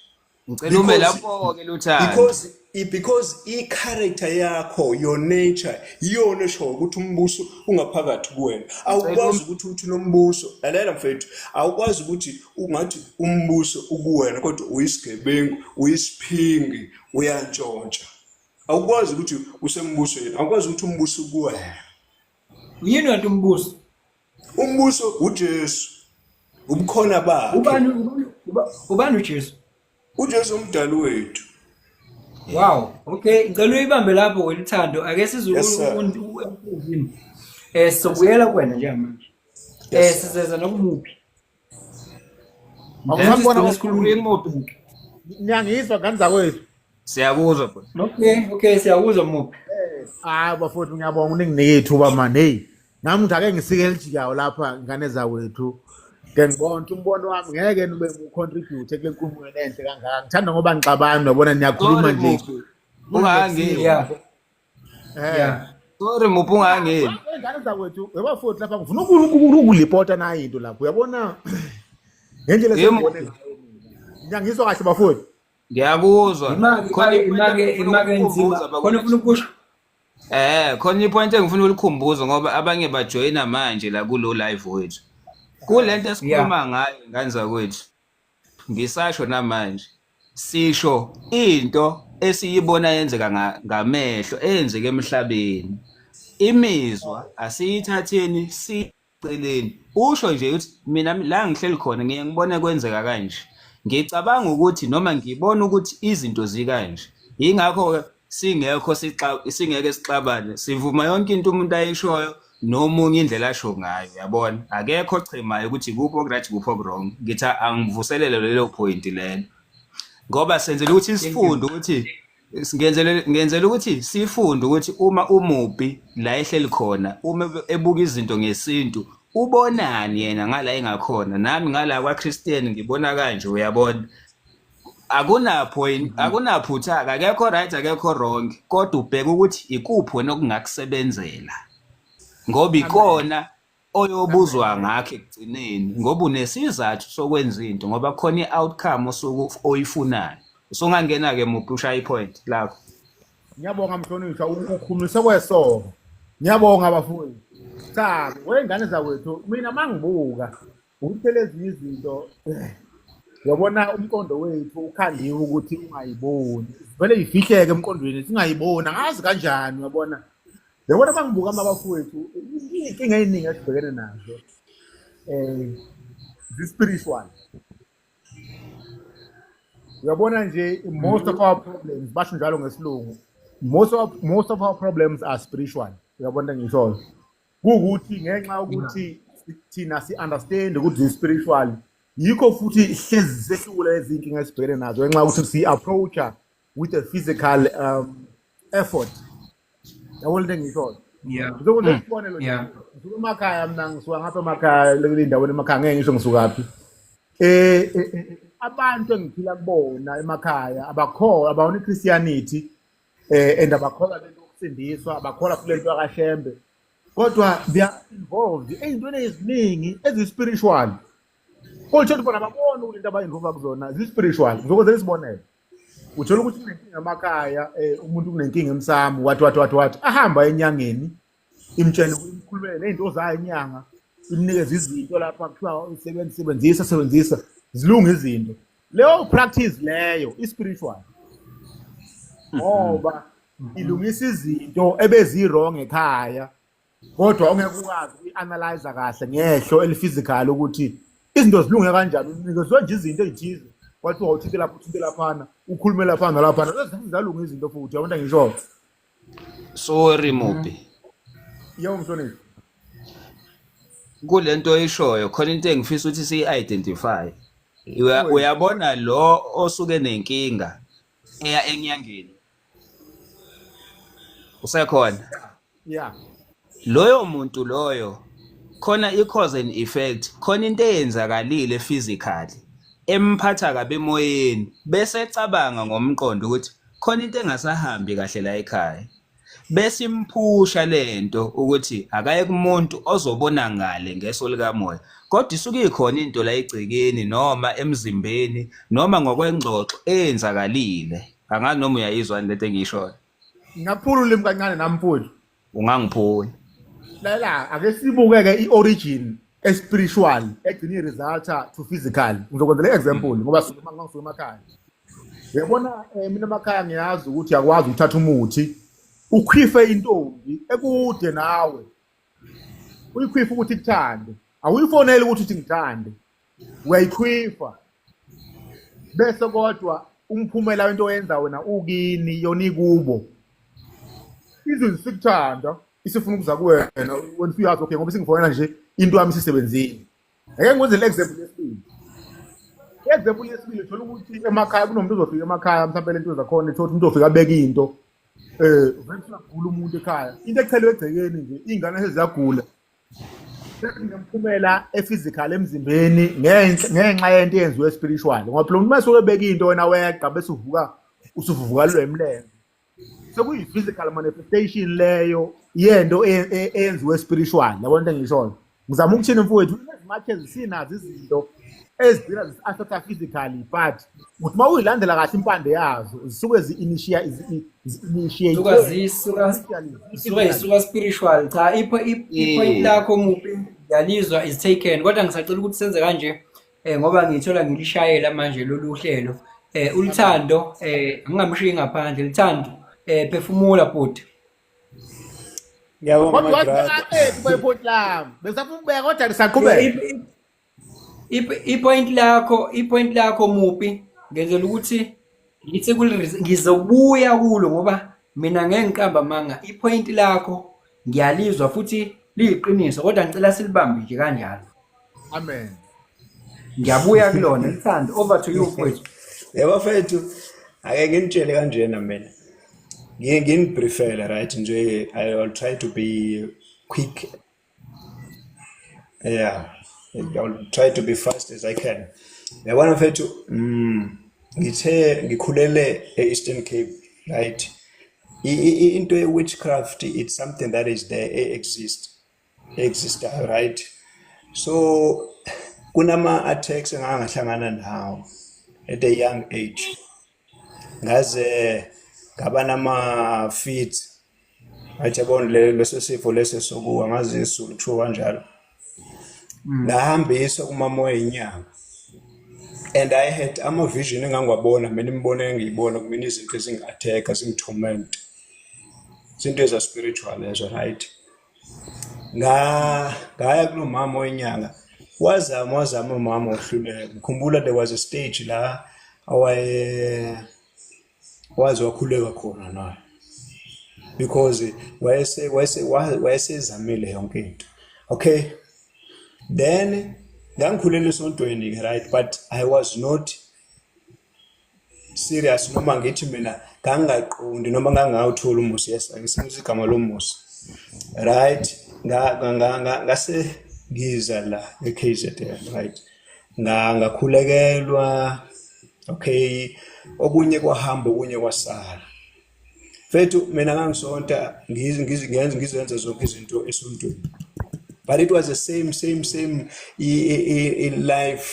Ngicela ume lapho ke Luthando. Because i-character yakho, your nature, iyona esho ukuthi umbuso ungaphakathi kuwena. Awukwazi ukuthi uthi nombuso, lalela mfethu, awukwazi ukuthi ungathi umbuso ukuwena kodwa uyisigebengu, uyisiphingi, uyantshontsha. Awukwazi ukuthi usembusweni, awukwazi ukuthi umbuso ukuwena. Yini kanti umbuso? Umbuso uJesu. Ubukhona bakhe. Ubani uJesu? uJesu umdali wethu. Wow, okay, ngicela uyibambe lapho weluthando. Ake size sizobuyela kuwena njengamanje. Sizeza nokumuphi. Awusambona sikhuluma Niyangizwa ngane zakwethu? Siyakuzwa bhuti. Okay, siyakuzwa muphi. Hayi bafowethu ngiyabonga uninginike ithuba man. Hey, nami ngithi ake ngisike elijikayo lapha ngane zakwethu. Ke ngibona ukuthi umbono wami ngeke nube ngicontribute kule nkulumo enhle kangaka. Ngithanda ngoba ngixabana uyabona niyakhuluma nje. Ungangeni. Yeah. Sorry muphi ungangeni. Ngane zakwethu, yabafowethu lapha ngifuna ukulipota nayo into lapho. Uyabona ngendlela esengibone ngayo. Ngiyangizwa kahle bafowethu. Ngiyakuzwa. Imake nzima. Khona ufuna ukusho? Khona ipoint engifuna ukulikhumbuza ngoba abanye bajoyina manje la kulo live wethu. Kulento esikhuluma ngayo ngane zakwethu. Ngisasho namanje. Sisho into esiyibona yenzeka ngamehlo eyenzeke emhlabeni. Imizwa asiyithatheni siceleni. Usho nje ukuthi mina la ngihleli khona ngiye ngibone kwenzeka kanje. Ngicabanga ukuthi noma ngibona ukuthi izinto zikanje. Yingakho-ke singekho singeke sixabane, sivuma yonke into umuntu ayishoyo nomunye indlela asho ngayo, yabona. Akekho ochemayo ukuthi kuphi oku-right kuphi oku-wrong. Ngithi angivuselele lelo point lelo. Ngoba senzela ukuthi sifunde ukuthi ngenzela ukuthi sifunde ukuthi uma umubi la ehleli khona uma ebuka izinto ngesintu ubonani yena ngala engakhona nami ngala kwaChristian ngibona kanje uyabona akuna point akunaphutha akekho right akekho wrong kodwa ubheka ukuthi ikuphi wena okungakusebenzela ngoba ikona oyobuzwa ngakho ekugcineni ngoba unesizathu sokwenza into ngoba khona i-outcome osuke oyifunayo. Usungangena-ke muphi ushaya i-point lakho. Ngiyabonga mhlonishwa ukhulumise kwesoko. Ngiyabonga bafowethu. Cha, wengane zakwethu mina mangibuka ukuthi phela ezinye izinto uyabona umqondo wethu ukhandiwe ukuthi ungayiboni. Vele ifihleke emqondweni singayiboni angazi kanjani uyabona. Yabona mangibuka amabafowethu iy'nkinga ey'ningi esibhekene nazo zi-spiritual. Uyabona nje most of our problems basho njalo ngesilungu most of our problems are spiritual. Uyabona ngisho kuwukuthi ngenxa yokuthi thina si-understand ukuthi zi-spiritual yikho futhi hlezi sehlule izinkinga esibhekene nazo ngenxa yokuthi si-approacha with a physical effort. Yabona into engishoyo? Ngizokwenza isibonelo nje. Ngisuka emakhaya mina ngisuka ngapha emakhaya kule ndaweni emakhaya ngeke ngisho ngisukaphi. Abantu engiphila kubona emakhaya abakholwa abawona iChristianity and abakholwa lento yokusindiswa abakholwa kule nto kaShembe kodwa they are involved ey'ntweni eziningi ezi-spiritual. Kodwa ukuthi bona ababoni ukuthi into aba-involve kuzona zi-spiritual. Ngizokwenzela isibonelo. Uthola ukuthi kunenkinga emakhaya umuntu kunenkinga emsamo wathi wathi wathi wathi ahamba enyangeni imtshele imkhulumele nezinto zayo inyanga imnikeze izinto lapha kuthiwa usebenzisa sebenzisa sebenzisa zilunga izinto leyo practice leyo i-spiritual ngoba ilungisa izinto ebezi-wrong ekhaya kodwa ongeke ukwazi ukuyi-analyze kahle ngehlo eli-physical ukuthi izinto zilunge kanjani unikezwe nje izinto ey'thize kwathiwa uthinte lapha uthinte laphana ukhulume laphana nalaphana zalunga izinto futhi yabona ngisho. Sorry Mubi. Yebo mhlonishwa. Kulento oyishoyo khona into engifisa ukuthi siyi-identify. Uyabona lo osuke nenkinga eya enyangeni. Usekhona? Yeah. Loyo muntu loyo khona i-cause and effect, khona into eyenzakalile physically emphatha kabi emoyeni bese ecabanga ngomqondo ukuthi khona into engasahambi kahle la ekhaya. Bese imphusha lento ukuthi akaye kumuntu ozobona ngale ngeso likamoya. Kodwa isuke ikhona into la egcekeni noma emzimbeni noma ngokwengxoxo eyenzakalile. Angazi noma uyayizwa lento engiyishoyo. Ngingaphula ulimi kancane nami mfowethu. Ungangiphula. Lalela ake sibuke-ke i-origin e-spiritual egcina i-resulta to physical. Ngizokwenzela i-example ngoba suke ngisuka emakhaya. Uyabona mina emakhaya ngiyazi ukuthi uyakwazi ukuthatha umuthi ukhwife intombi ekude nawe. Uyikhwife ukuthi ikuthande. Awuyifoneli ukuthi uthi ngithande. Uyayikhwifa. Bese kodwa umphumela wento oyenza wena ukini yona ikubo. Izwe sikuthanda isifuna ukuza kuwena wena usuyazi okay ngoba singifonela nje into yami isisebenzile. Ake ngikwenzele example yesibili. Example yesibili uthola ukuthi emakhaya kunomuntu ozofika emakhaya mhlawumbe lento zakhona uthola umuntu ofika abeka into vele usuyagula umuntu ekhaya. Into echelwe egcekeni nje iy'ngane seziyagula. Sekunemphumela e-physical emzimbeni ngenxa yento eyenziwe spiritual. Ngoba phela umuntu masuke ebeka into wena weqa bese uvuka usuvuvukalelwa imilenze. Sekuyi-physical manifestation leyo yento eyenziwe spiritual. Yabona into engishoyo. Ngizama ukuthini mfowethu as much as sinazo izinto ezigcina zisi-affecta physically but uthi uma uyilandela kahle impande yazo zisuke zi-initiate Suka zisuka spiritual. Cha i-point lakho Mubi ngiyalizwa is taken kodwa ngisacela ukuthi senze kanje ngoba ngithola ngilishayela manje lolu hlelo. Ulithando angingamshiyi ngaphandle. Lithando phefumula bhuti. Ngiyabonga, Kodwa my wathi brother. aqedi kuba lami. Besafuna ukubeka kodwa nisaqhubeka. I-point lakho muphi, ngenzela ukuthi ngithi ngizobuya kulo ngoba mina ngeke ngiqamba amanga. I-point lakho ngiyalizwa futhi liyiqiniso, kodwa ngicela silibambe nje kanjalo. Amen. Ngiyabuya kulona. Lithando, over to you, mfowethu. Yebo mfethu, ake nginitshele kanjena mina. Ngiye nginibriefele, right nje, I will try to be quick. Yeah. I'll try to be fast as I can. Yabona mfethu, ngithe ngikhulele e-Eastern Cape, right? Into ye-witchcraft, it's something that is there, it exists, right? So kunama attacks engangahlangana nawo at a young age. Ngaze ngaba nama fits. Right, yabona leso sifo leso sokuwa, ngazi isiZulu kuthiwa kanjalo. Ngahambiswa kumamoya inyanga. And I had ama vision engangiwabona mina, imibono engiyibona kumina, izinto ezingi-attack, zingi-torment. Izinto eza spiritual lezo, right? Ngaya kulo mama wenyanga, wazama, wazama umama, wahluleka. Ngikhumbula there was a stage la awaye waze wakhuleka khona naye because wayesezamile yonke into. Okay, then ngangikhulela esontweni ke, right? But I was not serious, noma ngithi mina ngangingaqondi noma ngangawutholi umusa. Yes, angisebenzisa igama lomusa, right? Ngase ngiza la e-KZN, right? Ngakhulekelwa, okay, okunye kwahamba, okunye kwasala. Mfethu, mina ngangisonta, ngizenza zonke izinto esontweni, but it was the same same same i-lifestyle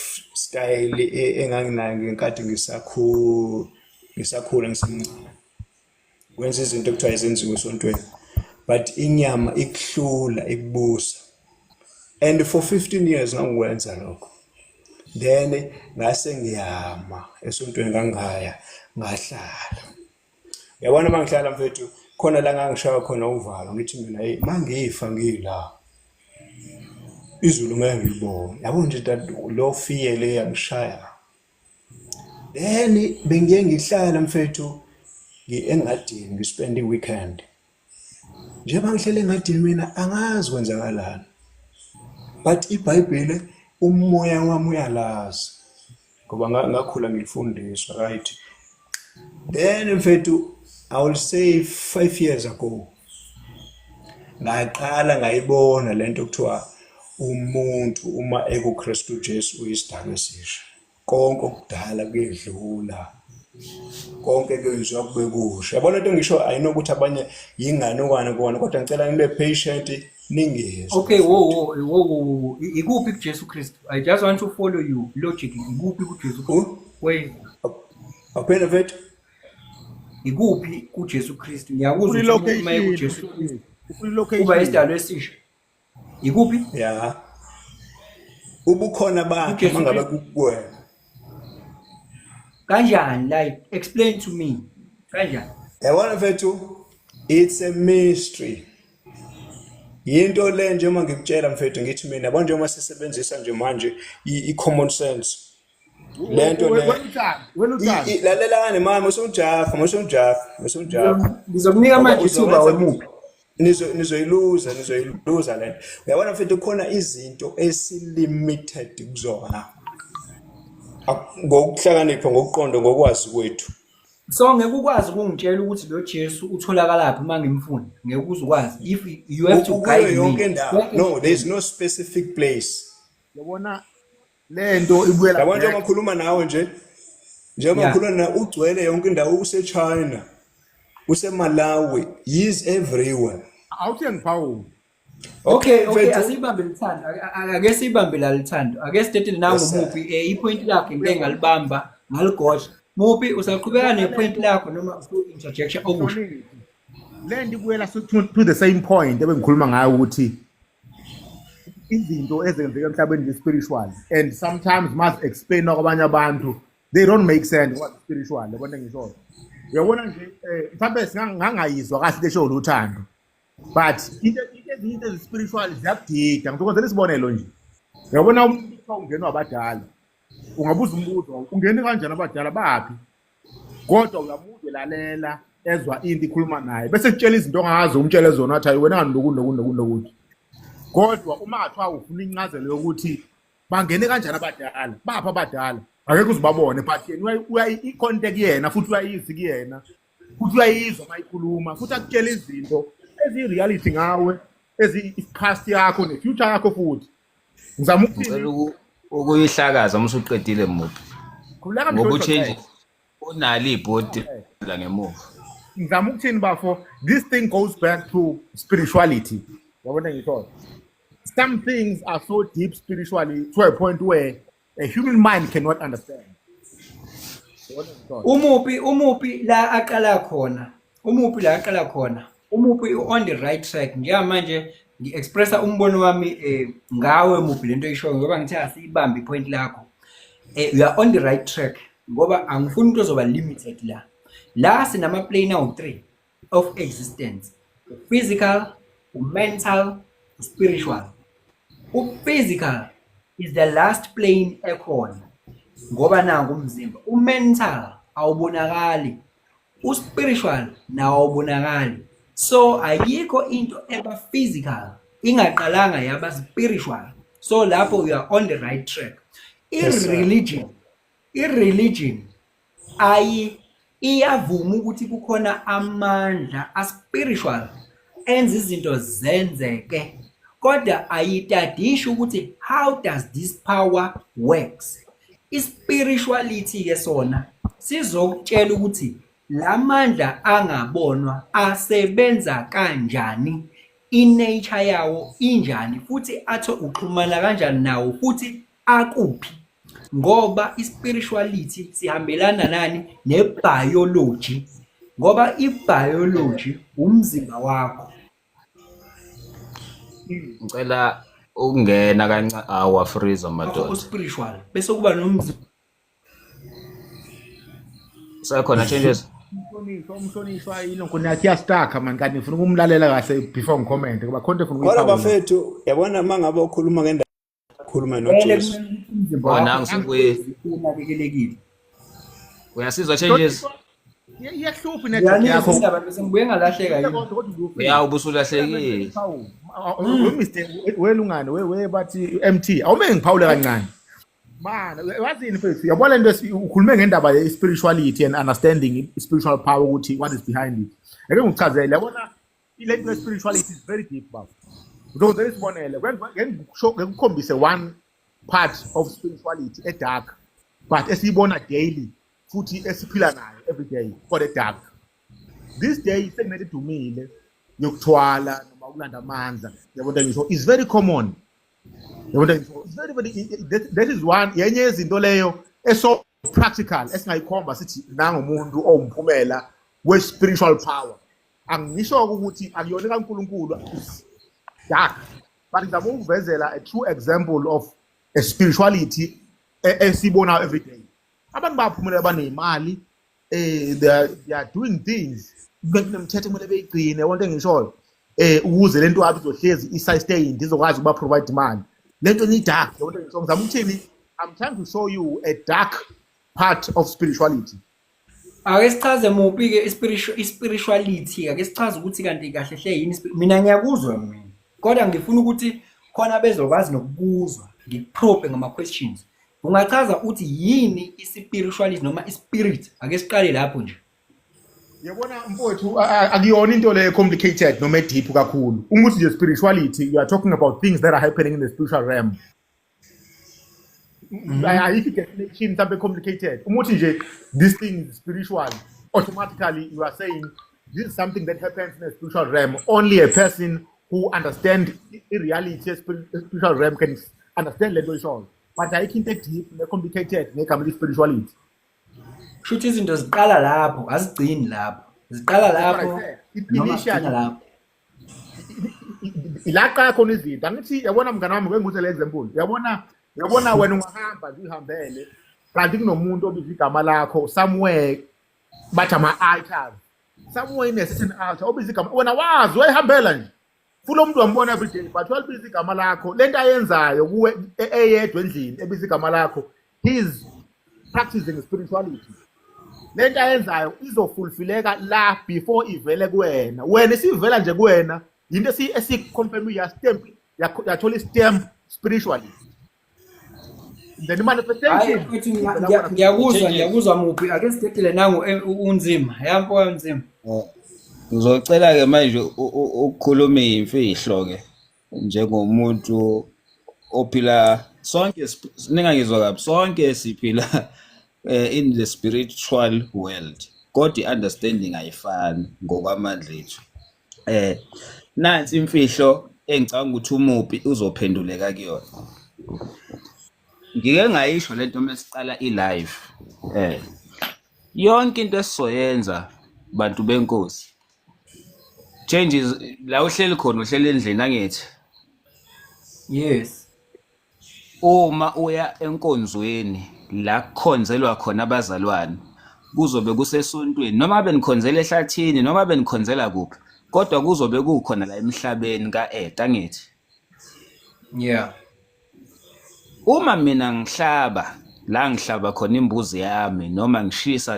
enganginayo ngenkathi ngisakhula, ngisemncane, kwenza izinto ekuthiwa izenziwe esontweni, but inyama ikuhlula, ikubusa, and for 15 years ngangikwenza lokho. Then ngase ngiyama esontweni, ngangaya ngahlala. Yabona, uma ngihlala mfethu, khona la ngangishaya khona uvalo, ngithi mina, hey, mangifa ngila, izulu ngeke ngilibone. Yabo nje that lo fear le yangishaya. Then bengiye ngihlala mfethu engadini, ngispend i-weekend. Njengoba ngihlele engadini mina, angazi kwenzakalani, but iBhayibheli umoya wami uyalazi ngoba ngakhula ngilifundiswa, right? Then mfethu, I will say 5 years ago ngaqala ngayibona lento kuthiwa umuntu uma ekuKristu Jesu uyisidalwa esisha, konke okudala kuyedlula, konke kwenziwa kube kusha. Yabona into ngisho ayinokuthi abanye yinganekwane kona, kodwa ngicela nibe patient, ningezwe. Okay, wo wo wo wo wo, ikuphi kuJesu Kristu? I just want to follow you logically. Ikuphi kuJesu Kristu? Where? Awuphinde mfethu. Ikuphi kuJesu Kristu? Ngiyakuzwa ukuthi umuntu uma ekuJesu Kristu kuba isidalwa esisha. Ikuphi? Ya, ubukhona bakhe uJesu mangabe Kristu. kukuwena. Kanjani? Like, explain to me. Kanjani? Yabona mfethu, it's a mystery. Yinto le njengoba ngikutshela mfethu, ngithi mina, yabona, njengoba sisebenzisa nje manje i-common sense lento le. Wena uthanda. Lalelani mama, usungijaha, usungijaha, usungijaha. Ngizokunika Ngoba manje ithuba, uzokwenza wemuphi. Nizoyiluza, nizoyiluza lento. Uyabona mfethu, khona izinto esi-limited kuzona ngokuhlakanipha, ngokuqonda, ngokwazi kwethu. So ngeke ukwazi ukungitshela ukuthi lo Jesu utholakalaphi uma ngimfuna. Ngeke uze ukwazi. If you have to Kuyo guide yonke me. indawo. No, there is no specific place. Yabona lento ibuyela Yabona, njengoba back. ngikhuluma nawe nje, njengoba ngikhuluma nawe, ugcwele yonke indawo, use-China, useMalawi, he is everywhere. Awuthi ngiphawula. Okay, mfethu. Asiyibambe, Lithando. Ake siyibambe la, Lithando. Ake sithethe nangu Yes, sir. Muphi, i-point lakhe ngike ngalibamba, ngaligodla. Muphi, usaqhubeka ne-point lakho noma usu-interjection okusha? Hloniphi. Le nto ibuyela to the same point ebengikhuluma ngayo ukuthi izinto ezenzeka emhlabeni zi-spiritual and sometimes must explain kwabanye abantu, they don't make sense ngoba spiritual. Yabona ngisho, uyabona nje, mhlawumbe singangayizwa kahle lesho luthando. But into ezinye into ezi-spiritual ziyakudida. Ngizokwenzela isibonelo nje. Uyabona umuntu kuthiwa ungenwa abadala, ungabuza umbuzo, ungene kanjani abadala, baphi? Kodwa uyamuzwa elalela, ezwa into ikhuluma naye, bese kutshela izinto ongazi umtshele zona, athi hayi wena noku noku noku nokuthi. Kodwa uma kuthiwa ufuna incazelo yokuthi bangene kanjani abadala, baphi abadala, akekho uzibabone, but yena ikhonto kuyena futhi uyayizwa kuyena futhi uyayizwa uma ikhuluma futhi akutshela izinto eziyi-reality ngawe, ezi-past yakho ne-future yakho futhi. Ngizama ukuthini? Ngicela ukuyihlakaza uma usuqedile, Muphi. Khululeka. Ngoba Mhlonishwa. u-change unalo ibhodi la ngemuva. Ngizama ukuthini, bafo? This thing goes back to spirituality. Yabona, ngisho some things are so deep spiritually to a point where a human mind cannot understand. Yabona, ngisho Umuphi la aqala khona, umuphi la aqala khona, umuphi on the right track. Njengamanje ngi-expressa umbono wami ngawe Muphi, lento oyishoyo, ngoba ngithe asiyibambe i-point lakho. You are on the right track, ngoba angifuni umuntu ozoba limited la. La sinama plane awu-3 of existence: physical, mental, spiritual. U-physical is the last plane ekhona, ngoba nangu umzimba. U-mental awubonakali, u-spiritual nawo awubonakali. So ayikho into eba physical ingaqalanga yaba spiritual. So lapho you are on the right track. Yes, sir. I-religion ayi iyavuma ukuthi kukhona amandla a-spiritual enza izinto zenzeke, kodwa ayitadishi ukuthi how does this power works. I-spirituality ke sona sizokutshela ukuthi lamandla angabonwa asebenza kanjani, i-nature yawo injani, futhi athe uxhumana kanjani nawo, futhi akuphi, ngoba i-spirituality sihambelana nani? Ne-biology, ngoba i-biology umzimba wakho. Ngicela ukungena kancane, awa freeze madoda. O-spiritual bese kuba nomzimba. Sekhona, Changes. Umhlonishwa, ilonko yakhe iya-stucka man, kanti ngifuna ukumlalela kahle before ngi-comment, ngoba khonto efuna Kodwa ukuyiphawula. bafethu, yabona uma ngabe ukhuluma ngendaba, khuluma Vele noJesu. kumele ukuthi umzimba Oh, wakho nangu sukuye. unakekelekile. Uyasizwa, Changes? Iyahlupha i-network Uyanizwa yakho. indaba, bese ngibuye ngalahleka yini? Kodwa uzofika. Ya, ubusulahlekile. We Mr welungane we bathi MT, awume ngiphawule kancane. Man, wazini mfethu, yabona lento ukhulume ngendaba ye spirituality and understanding spiritual power, ukuthi what is behind it. Ake ngikuchazele, yabona ile nto ye-spirituality is very deep, baba. Ngizokwenzela isibonelo, ngeke ngikukhombise one part of spirituality e-dark but esiyibona daily futhi esiphila nayo every day for the dark. This day sekunento edumile yokuthwala noma ukulanda amandla, yabona ngisho, is very common, yabona ngisho, it's very very that is one yenye yezinto leyo eso practical esingayikhomba sithi nangomuntu owumphumela we-spiritual power. Angisho ukuthi akuyona kaNkulunkulu, it's dark, but ngizama ukuvezela a true example of a spirituality esibonayo every day. Abantu bayaphumelela, baneyimali, they are doing things, kunemithetho kumele beyigcine, yonke engishoyo, ukuze lento yabo izohlezi i-sustained, izokwazi ukuba provide imali. Lento ni dark, yonke engishoyo. Ngizama ukuthini? I'm trying to show you a dark part of spirituality. Ake sichaze muphi-ke i-spirituality, ake sichaze ukuthi kanti kahle hle yini. Mina ngiyakuzwa mina, kodwa ngifuna ukuthi khona bezokwazi nokukuzwa, ngiku-probe ngama-questions. Ungachaza uthi yini i-spirituality noma i-spirit? Ake siqale lapho nje. Yabona mfowethu, akuyona into le complicated noma deep kakhulu. Uma uthi nje spirituality, you are talking about things that are happening in the spiritual realm. Ayikho definition mhlawumbe complicated. Uma uthi nje this thing is spiritual, automatically you are saying this is something that happens in the spiritual realm. Only a person who understand i reality spiritual realm can understand lento ishoyo. But ayikho into deep ne complicated ngegama le spirituality. Kusho izinto ziqala lapho, azigcini lapho, ziqala That's what I lapho said. noma Initially zigcina lapho. Ila khona izinto, angithi yabona mngani wami, ngeke ngikuthi le example, yabona wena ungahamba nje uyihambele, kanti kunomuntu obiza igama lakho somewhere, bathi ama-altars. Somewhere in a certain altar obiza igama, wena wazi wayihambela nje, futhi lo muntu wambona every day, but walibiza igama lakho. Lento ayenzayo kuwe eyedwa endlini ebiza igama lakho, he is practicing spirituality. Lento ayenzayo izofulfileka la before ivele kuwena. Wena isivela nje kuwena, yinto esiconfirm, ya stamp, yathola i-stamp spiritually, then Hayi manifestation mfethu, ivela kuwena. ngiyakuzwa. Changes. Ngiyakuzwa muphi. Ake sidedele nangu unzima yampo unzima. Ngizocela-ke manje ukukhuluma iy'mfihlo-ke njengomuntu ophila sonke ningangizwa kabi, sonke siphila in the spiritual world, kodwa i-understanding ayifani ngokwamandla ethu. Nansi imfihlo engicabanga ukuthi umuphi uzophenduleka kuyona. Ngike ngayisho lento mesiqala i-live. Yonke into esizoyenza, bantu benkosi, changes la uhleli khona, uhleli endlini, angithi? Yes. Uma uya enkonzweni la kukhonzelwa khona abazalwane, kuzobe kusesontweni noma benikhonzela ehlathini noma benikhonzela kuphi, kodwa kuzobe kukhona la emhlabeni ka-earth, angithi? Yeah. Uma mina ngihlaba la, ngihlaba khona imbuzi yami noma ngishisa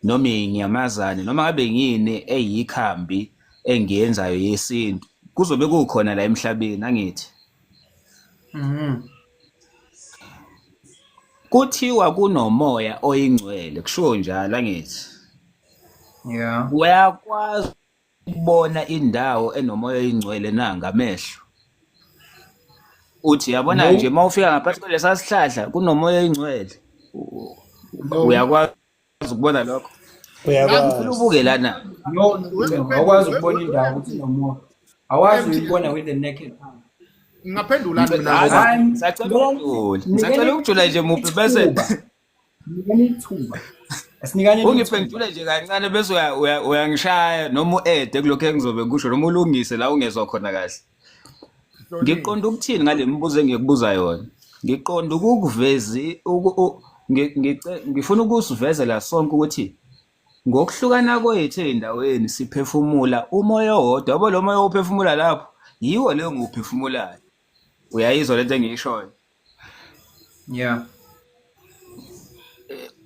noma inyamazane noma ngabe yini eyikhambi engiyenzayo yesintu, kuzobe kukhona la emhlabeni, angithi? Mhm. Kuthiwa kunomoya oyingcwele, kushiwo njalo, angithi? Yeah. Uyakwazi ukubona indawo enomoya oyingcwele na ngamehlo? Uthi yabona No. nje uma ufika ngaphansi kwalesa sihlahla kunomoya oyingcwele. No. Uyakwazi ukubona lokho? Uyakwazi. Ngifuna ubuke lana. No, awukwazi ukubona indawo ukuthi inomoya. Awazi uyibona with the naked eye. Ngingaphendula mina Hayi, ngoba Hayi, ngisacela ukujula, ngisacela ukujula nje muphi, bese ithuba. Nikani ithuba. Asinikane ithuba. Ungiphendule nje kancane, bese uyangishaya noma u-ede kulokhu engizobe ngikusho noma ulungise la ungezwa khona kahle. Ngiqonda ukuthini ngale mibuzo engikubuza yona? Ngiqonda ukukuvezi ngifuna ukusivezela sonke ukuthi ngokuhlukana kwethu ey'ndaweni siphefumula umoya owodwa. Yabo, lo moya ophefumula lapho yiwo leyo ngiwuphefumulayo. Uyayizwa lento engiyishoyo? Yeah.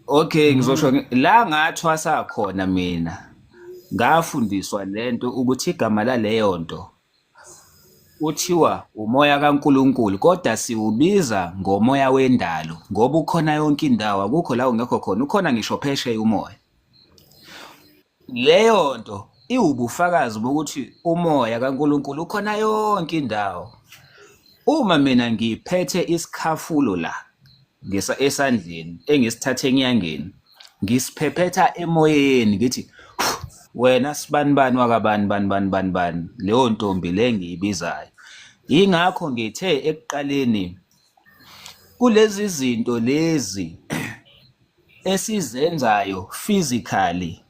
Okay, ngizosho la ngathwasa khona mina, ngafundiswa lento ukuthi igama laleyo nto kuthiwa umoya kaNkuluNkulu, kodwa siwubiza ngomoya wendalo ngoba ukhona yonke indawo, akukho la ungekho khona, ukhona ngisho phesheya umoya. Leyo nto iwubufakazi bokuthi umoya kaNkuluNkulu ukhona yonke indawo. Uma mina ngiphethe isikhafulo la ngisa esandleni engisithathe enyangeni, ngisiphephetha emoyeni, ngithi, "Wena sibanibani wakabani bani bani bani bani," leyo ntombi le ngiyibizayo. Yingakho ngithe ekuqaleni kulezi zinto lezi esizenzayo physically,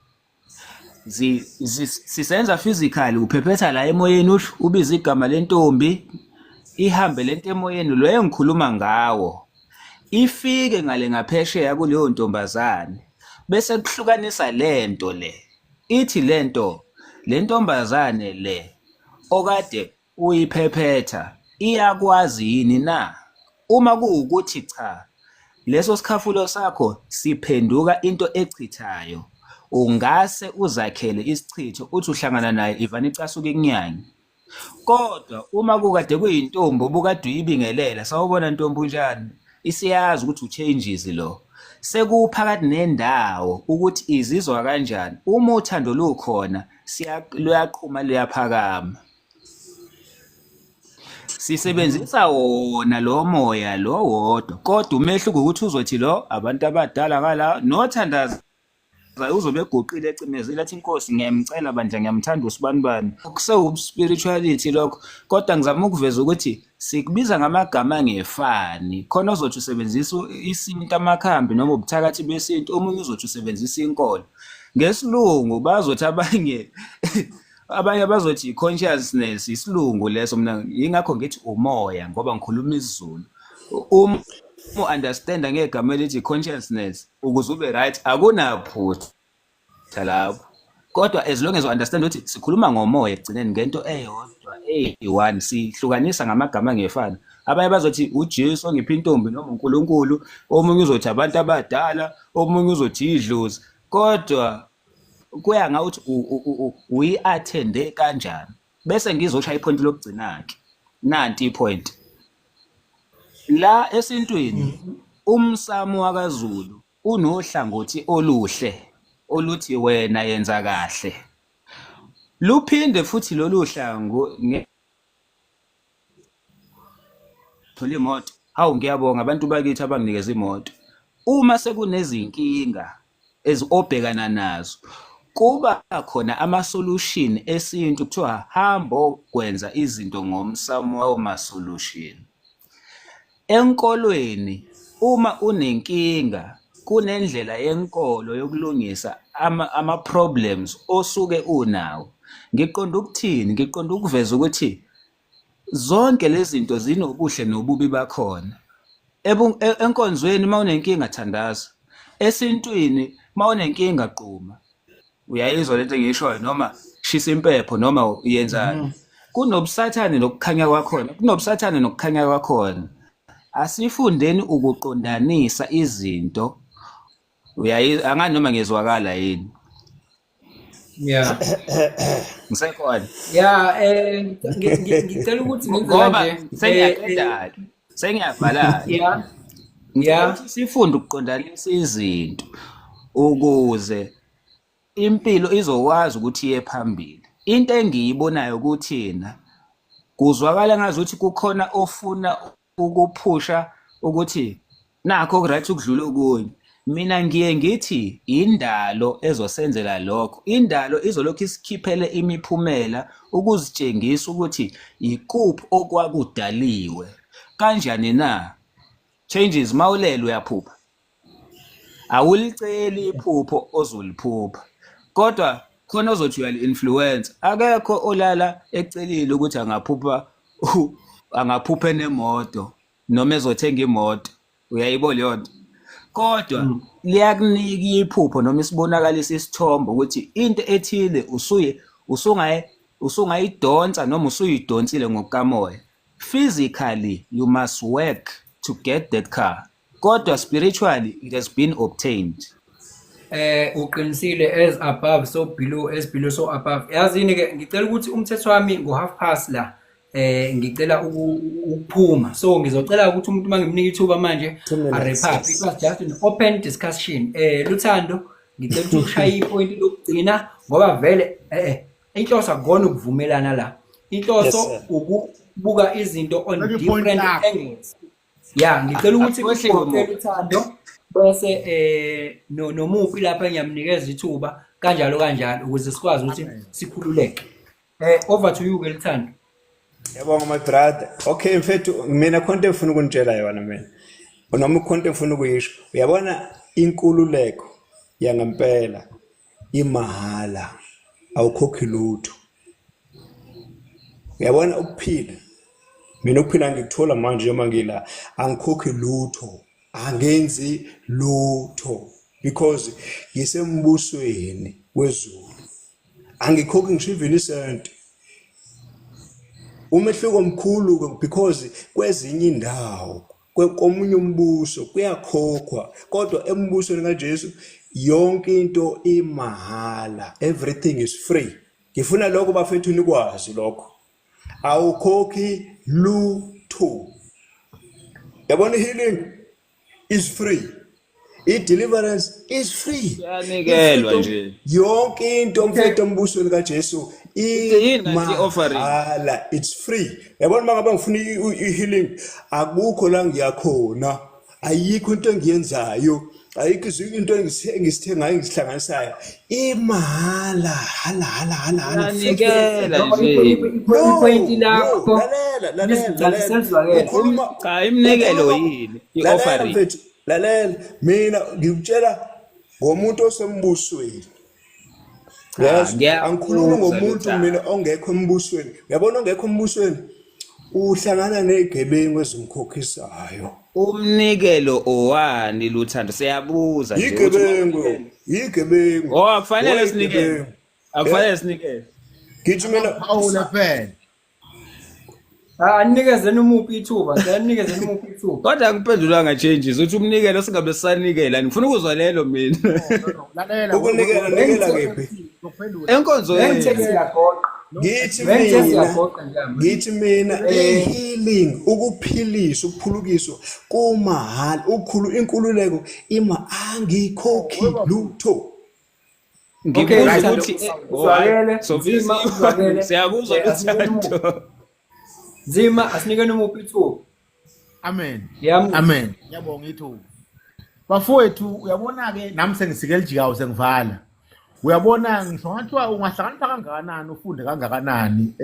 sisenza physically, uphephetha la emoyeni, usho ubiza igama lentombi, ihambe lento emoyeni lo engikhuluma ngawo, ifike ngale ngaphesheya kuleyo ntombazane, bese kuhlukanisa lento le, ithi lento le ntombazane le okade uyiphephetha iyakwazi yini na. Uma kuwukuthi cha, leso sikhafulo sakho siphenduka into echithayo, ungase uzakhele isichitho, uthi uhlangana naye ivane icasuke ikunyanye. Kodwa uma kukade kuyintombi obukade uyibingelela, "Sawubona ntombi, unjani?", isiyazi ukuthi uchanges lo, sekuphakathi nendawo ukuthi izizwa kanjani. Uma uthando lukhona, luyaqhuma, luyaphakama. Sisebenzisa wona lo moya lo wodwa, kodwa umehluko ukuthi uzothi lo abantu abadala ngala nothandaza uzobe eguqile ecimezile, athi, "Inkosi, ngiyamcela bandla, ngiyamthanda usibanibani." Kusewu-spirituality lokho, kodwa ngizama ukuveza ukuthi sikubiza ngamagama angefani. Khona ozothi usebenzisa isintu, amakhambi noma ubuthakathi besintu, omunye uzothi usebenzisa inkolo. Ngesilungu bazothi, abanye bazothi i-consciousness, isilungu leso. Mina yingakho ngithi umoya ngoba ngikhuluma isiZulu. Uma u-understanda ngegama elithi consciousness ukuze ube right, akunaphutha lapho. Kodwa as long as you understand ukuthi sikhuluma ngomoya ekugcineni ngento eyodwa eyi-one, sihlukanisa ngamagama angefani. Abanye bazothi uJesu ongipha intombi noma uNkulunkulu, omunye uzothi abantu abadala, omunye uzothi idlozi. Kodwa kuya ngawuthi uyi-attende kanjani. Bese ngizoshaya i-point lokugcina-ke. Nanti i-point. La esintwini umsamo wakaZulu unohlangothi oluhle oluthi wena yenza kahle. Luphinde futhi lolu hlango thola imoto. Hawu, ngiyabonga abantu bakithi abanginikeza imoto. Uma sekunezinkinga obhekana nazo, kuba khona ama-solution esintu, kuthiwa hambo kwenza izinto ngomsamo wama-solution. Enkolweni uma unenkinga kunendlela yenkolo yokulungisa ama-problems osuke unawo. Ngiqonda ukuthini? Ngiqonda ukuveza ukuthi zonke lezi zinto zinobuhle nobubi bakhona. Enkonzweni uma unenkinga thandaza, esintwini uma unenkinga quma. Uyayizwa lento engiyishoyo? Noma shisa impepho noma uyenzani. Kunobusathane nokukhanya kwakhona, kunobusathane nokukhanya kwakhona. Asifundeni ukuqondanisa izinto. Uyayizwa? Angani noma ngiyezwakala yini? Yeah. Ngisekhona. Yeah, ngicela ukuthi ngenze Ngoba kanje. Sengiyaqeda-ke, sengiyavala-ke. Ngicela ukuthi sifunde ukuqondanisa izinto ukuze impilo izokwazi ukuthi iye phambili. Into engiyibonayo kuthina kuzwakala ngazuthi kukhona ofuna ukuphusha ukuthi nakho right ukudlula okunye. Mina ngiye ngithi indalo ezosenzela lokho. Indalo izolokhu isikhiphele imiphumela ukuzitshengisa ukuthi ikuphi okwakudaliwe. Kanjani na? Changes mawulele uyaphupha. Awuliceli iphupho ozoliphupha. Kodwa khona ozothi uyali-influence. Akekho olala ecelile ukuthi angaphupha angaphupha nemoto noma ezothenga imoto. Uyayibona leyo nto? Kodwa liyakunika iphupho noma isibonakalisa isithombe ukuthi into ethile usuye usungayidonsa noma usuyidonsile ngokukamoya. Physically you must work to get that car. Kodwa spiritually it has been obtained. Uqinisile, as above so below, as below so above. Yazini ke, ngicela ukuthi umthetho wami ngo half past la, ngicela ukuphuma, so ngizocela ukuthi umuntu mangimnika ithuba manje 2 minutes. A wrap up. It was just an open discussion. Luthando, ngicela ukuthi ushaye i-point lokugcina ngoba vele inhloso akukona ukuvumelana la, inhloso Yes, sir. ukubuka izinto on Beka i-point different lakho. angles. Ya, ngicela ukuthi Akhohliwe ugoqele mo. uThando, bese no nomufi lapha ngiyamnikeza ithuba kanjalo kanjalo ukuze sikwazi ukuthi sikhululeke. Over to you ke, Luthando. Ngiyabonga, my brother. Okay mfethu, mina khona into engifuna ukunitshela yona mina. Noma khona into engifuna ukuyisho. Uyabona, inkululeko yangempela imahhala. Awukhokhi lutho. Uyabona ukuphila. Mina ukuphila ngikuthola manje noma ngila, angikhokhi lutho. Angenzi lutho because ngisembusweni wezulu. Angikhokhi ngisho even isenti. Umehluko omkhulu, because kwezinye indawo, komunye umbuso kuyakhokhwa, kodwa embusweni kaJesu yonke into imahhala, everything is free. Ngifuna lokho bafethu nikwazi lokho, awukhokhi lutho. Yabona, healing is free, i-deliverance is free. Kuyanikelwa nje. Yonke into mfethu embusweni kaJesu Yini kanti i-offering? imahhala, it's free. Yabona, uma ngabe ngifuna i-healing, akukho la ngiyakhona, ayikho into engiyenzayo, ayikho into engisithengayo, engisihlanganisayo, imahhala, hala hala hala hala, free. Kuyanikela nje. No, I-point no, lakho lalela, lalela, lizigcwalise lalela. lizwakele. Ukhuluma Cha, iminikelo ukhuluma yini? Lalela I-offering. mfethu, lalela. Mina ngikutshela ngomuntu osembusweni. Cha, Yes, angikhulumi ngiyakuzwa ngomuntu Luthando. mina ongekho embusweni. Uyabona, ongekho embusweni uhlangana nezigebengu ezimkhokhisayo. Umnikelo owani, Luthando? Siyabuza nje ukuthi Yigebengu, yigebengu. Oh, akufanele sinikele. Wayigebengu. Akufanele sinikele. Ngithi mina Phawule phela. Ah, Anikezeni umuphi ithuba, ngicela nikezeni umuphi ithuba. Kodwa angiphendulanga changes uthi umnikelo singabe sisanikela ngifuna ukuzwa lelo mina. No, no, lalela. Ukunikela nikela kephi? Ngokuphendula. Enkonzweni. Bengithe siyagoqa. Ngithi Bengithe mina siyagoqa nje. ngithi mina healing ukuphilisa ukuphulukiswa kumahhala ukukhulu inkululeko ima angikhokhi lutho. Okay, Ngibuza Luthando, ukuthi uzwakele, so Nzima, uzwakele. siyakuzwa Asinikeni Luthando. umuphi. Nzima, asinikeni umuphi ithuba. Amen. Yami. Amen. Ngiyabonga ithuba. Bafowethu uyabona ke nami sengisike elijikayo sengivala. Uyabona ngisho ngathiwa ungahlakanipha kangakanani ufunde kangakanani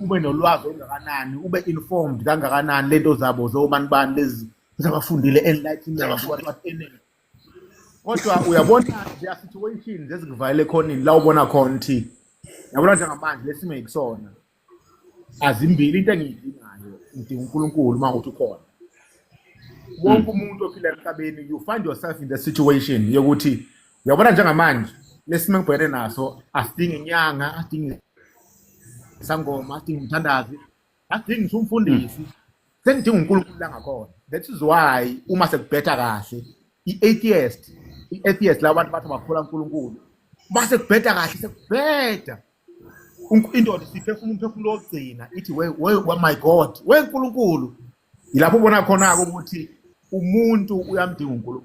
ube nolwazi olungakanani ube informed kangakanani lento zabo zomani bani lezi zabafundile enlightenment what what energy. Kodwa uyabona there are situations ezikuvalela ekhoneni la ubona khona ukuthi yabona njengamanje lesimo ekusona azimbili into engiyidingayo ngidinga uNkulunkulu uma ukuthi ukhona wonke umuntu ophila emhlabeni you find yourself in the situation yokuthi uyabona njengamanje lesimo engibhekene naso asidingi inyanga asidingi isangoma asidingi umthandazi asidingi ngisho umfundisi sengidinga uNkulunkulu la ngakhona. That is why uma sekubhetha kahle i-atheist i-atheist labo bantu bathi bakholwa uNkulunkulu base kubheda kahle sekubheda indoda isiphefumula umphefumulo wokugcina ithi we we my God we nkulunkulu. Yilapho ubona khona-ke ukuthi umuntu uyamdinga uNkulunkulu.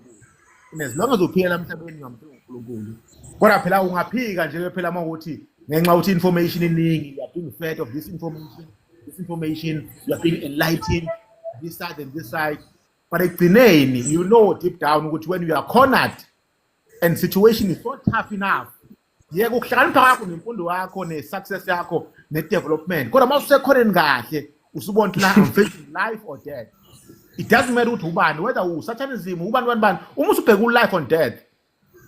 As long as uphila emhlabeni uyamdinga uNkulunkulu. Kodwa phela ungaphika nje phela uma ukuthi ngenxa yokuthi information iningi, you are being fed of this information, this information, you are being enlightened this side and this side. But ekugcineni you know deep down ukuthi when you are cornered and situation is so tough enough, yeke ukuhlakanipha kwakho nemfundo yakho ne-success yakho ne-development, kodwa uma usekhoneni kahle usubona ukuthi la I'm facing life or death. It doesn't matter ukuthi ubani, whether u-satanism ubani ubani bani, uma usubheka u-life on death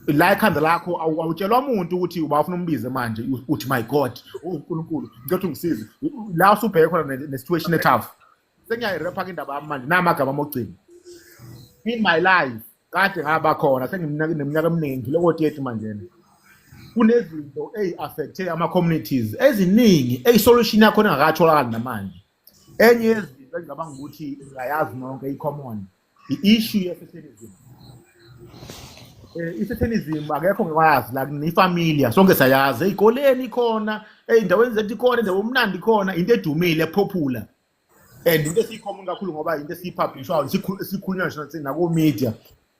la ekhanda lakho awutshelwa umuntu ukuthi uba ufuna umbize manje uthi my God, oh uNkulunkulu ngicela ukuthi ungisize. La usubheke khona ne-situation e-tough. Sengiyayirepha ke indaba yami manje namagama ami okugcina. In my life kade ngaba khona sengiminyaka neminyaka eminingi ngidlule ko-30 manje. Kunezinto eyi-affecte ama-communities eziningi eyi-solution yakhona engakatholakali namanje. Enye yezinto engicabanga ukuthi ngayazi nonke i-common i-issue ye-satanism. I-satanism akekho ngekwazi la ni-familiar sonke sayazi ey'koleni ikhona, ey'ndaweni zethu ikhona, endaweni omnandi ikhona, into edumile popular and into esiyi-common kakhulu ngoba into esiyi-publishwayo esikhulunywa ngisho nako-media.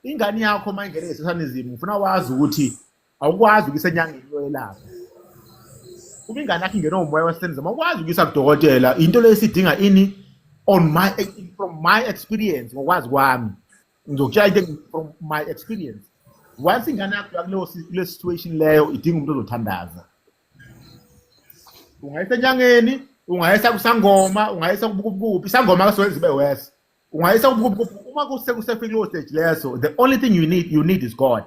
Ingane yakho uma ingene nge-satanism ngifuna wazi ukuthi awukwazi ukuyisa enyangeni yoyelapha. Uma ingane yakho ingenwe umoya we-satanism awukwazi ukuyisa kudokotela. Into leyo esidinga ini on my from my experience ngokwazi kwami ngizokutshela into from my experience. Once ingane yakho yakuleyo kule situation leyo idinga umuntu ozothandaza. Ungayisa enyangeni, ungayisa kusangoma, ungayisa kubukuphi, isangoma kasoyenza ibe worse. Ungayisa kubukuphi uma kusefika kuleyo stage leso, the only thing you need is God.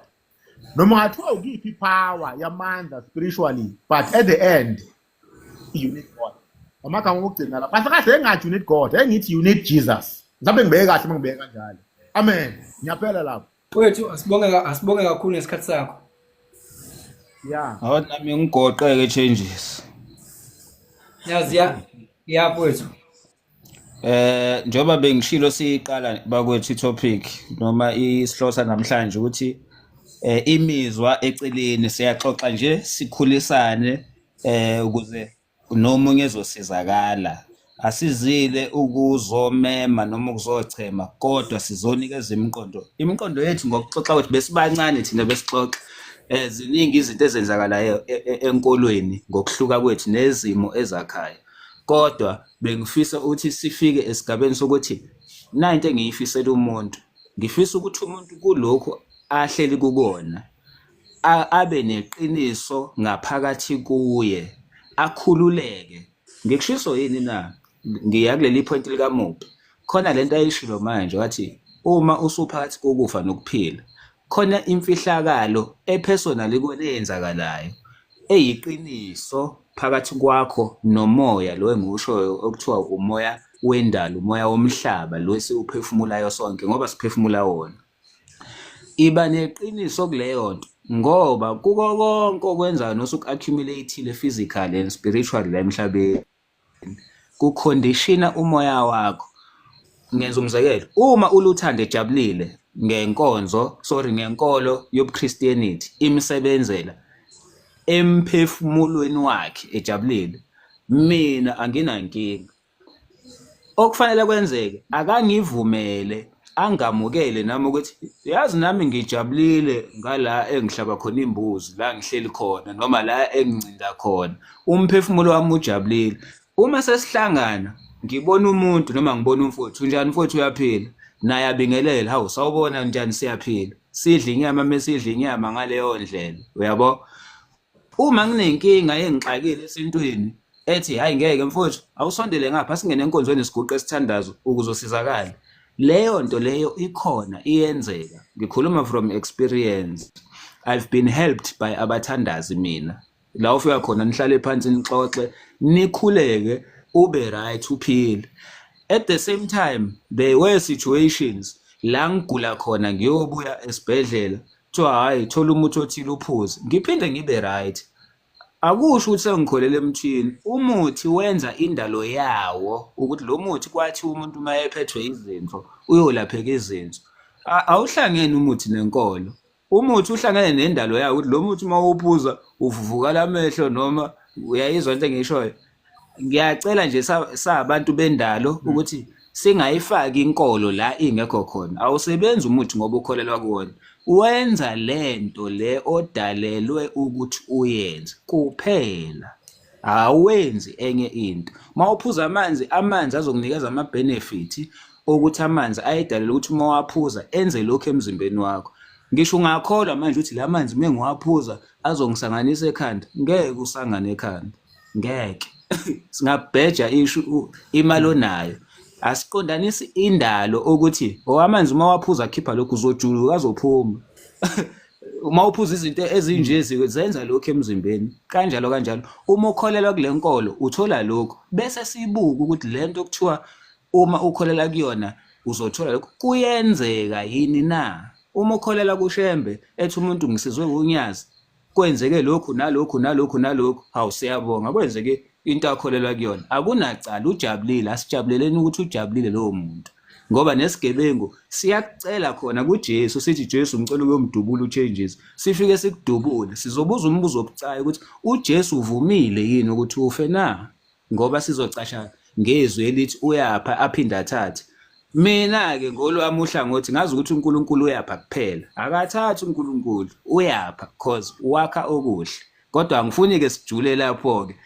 Noma ngathiwa ukiphi power yamandla spiritually, but at the end you need God. Amagama okugcina lapha. Kahle kahle engathi you need God, engithi you need Jesus. Mhlawumbe ngibeke kahle uma ngibeke kanjalo. Amen. Ngiyaphela lapho. Wethu asibonge kakhulu ngesikhathi sakho. Yeah. Awu nami ngigoqeke changes. Yazi ya ya wethu. Njengoba bengishilo siqala bakwethu i-topic noma isihloko namhlanje ukuthi imizwa eceleni siyaxoxa nje sikhulisane ukuze nomunye ezosizakala. Asizile ukuzomema noma ukuzochema kodwa sizonikeza imiqondo. Imiqondo yethu ngokuxoxa kwethu besibancane thina besixoxa. Ziningi izinto ezenzakalayo enkolweni ngokuhluka kwethu nezimo ezakhayo. Kodwa bengifisa ukuthi sifike esigabeni sokuthi na into engiyifisela umuntu. Ngifisa ukuthi umuntu kulokhu ahleli kukona abe neqiniso ngaphakathi kuye, akhululeke. Ngikushiso yini na? Ngiya kuleli point likaMupi. Khona lento ayishilo manje wathi uma usuphakathi kokufa nokuphila khona imfihlakalo e-personal kuwena eyenzakalayo eyiqiniso phakathi kwakho nomoya lo engiwushoyo okuthiwa umoya wendalo, umoya womhlaba lo esiwuphefumulayo sonke ngoba siphefumula wona. Iba neqiniso kuleyo nto. Ngoba kuko konke okwenzayo nosuku-accumulate-ile physically and spiritually la emhlabeni, kukhondishina umoya wakho. Ngenza umzekelo, uma uLuthando ejabulile ngenkonzo, sorry, ngenkolo yobuChristianity, imsebenzela emphefumulweni wakhe ejabulile, mina anginankinga. Okufanele kwenzeke akangivumele, angamukele nami ukuthi yazi nami ngijabulile ngala engihlaba khona imbuzi, la ngihleli khona noma la engincinda khona, umphefumulo wami ujabulile. Uma sesihlangana ngibona umuntu noma ngibona umfowethu, unjani mfowethu, uyaphila? Naye abingelele, hawu sawubona, njani, siyaphila, sidla inyama, mesidla inyama ngaleyo ndlela, uyabo. Uma nginenkinga engixakile esintwini ethi hayi ngeke mfowethu, awusondele ngapha singene enkonzweni siguqe sithandazo ukuze usizakale, leyo nto leyo ikhona, iyenzeka. Ngikhuluma from experience, I've been helped by abathandazi. Mina la ufika khona nihlale phansi nixoxe nikhuleke, ube right, uphile. At the same time there were situations la ngigula khona, ngiyobuya esibhedlela kuthiwa hhayi, thola umuthi othile uphuze, ngiphinde ngibe right. Akusho ukuthi sengikholele emthini. Umuthi wenza indalo yawo, ukuthi lo muthi kwathi umuntu uma ephethwe izinso uyolapheka izinso. Awuhlangene umuthi nenkolo, umuthi uhlangene nendalo yawo, ukuthi lo muthi uma uwuphuza uvuvukala amehlo, noma uyayizwa into engiyishoyo. Ngiyacela nje sabantu bendalo ukuthi singayifaki inkolo la ingekho khona. Awusebenzi umuthi ngoba ukholelwa kuwona, wenza lento le odalelwe ukuthi uyenze kuphela, awenzi enye into. Mawuphuza amanzi, amanzi azokunikeza ama-benefit okuthi amanzi ayedalelwe ukuthi uma waphuza enze lokhu emzimbeni wakho. Ngisho ungakholwa manje ukuthi la manzi uma ngiwaphuza azongisanganisa ekhanda, ngeke usangane ekhanda, ngeke. Singabheja ishu imali onayo, asiqondanisi indalo ukuthi owamanzi uma waphuza akhipha lokhu, uzojuluka, azophuma. Uma uphuza izinto ezinje zenza lokhu emzimbeni, kanjalo kanjalo. Uma ukholelwa kule nkolo uthola lokhu, bese sibuka ukuthi lento okuthiwa uma ukholelwa kuyona uzothola lokhu kuyenzeka yini na. Uma ukholelwa kuShembe, ethi umuntu ngisizwe unyazi, kwenzeke lokhu nalokhu nalokhu nalokhu, hawu siyabonga, kwenzeke into akholelwa kuyona, akunacala, ujabulile. Asijabuleleni ukuthi ujabulile lowo muntu, ngoba nesigebengu siyakucela khona kuJesu, sithi Jesu ngicela ukuyomdubula uChanges, sifike sikudubule, sizobuza umbuzo obucayi ukuthi uJesu uvumile yini ukuthi ufe na, ngoba sizocasha ngezwi elithi uyapha aphinde athathe. Mina-ke ngolwami uhlangothi ngazi ukuthi uNkulunkulu uyapha kuphela, akathathi. uNkulunkulu uyapha cause wakha okuhle, kodwa angifuni-ke sijule lapho-ke.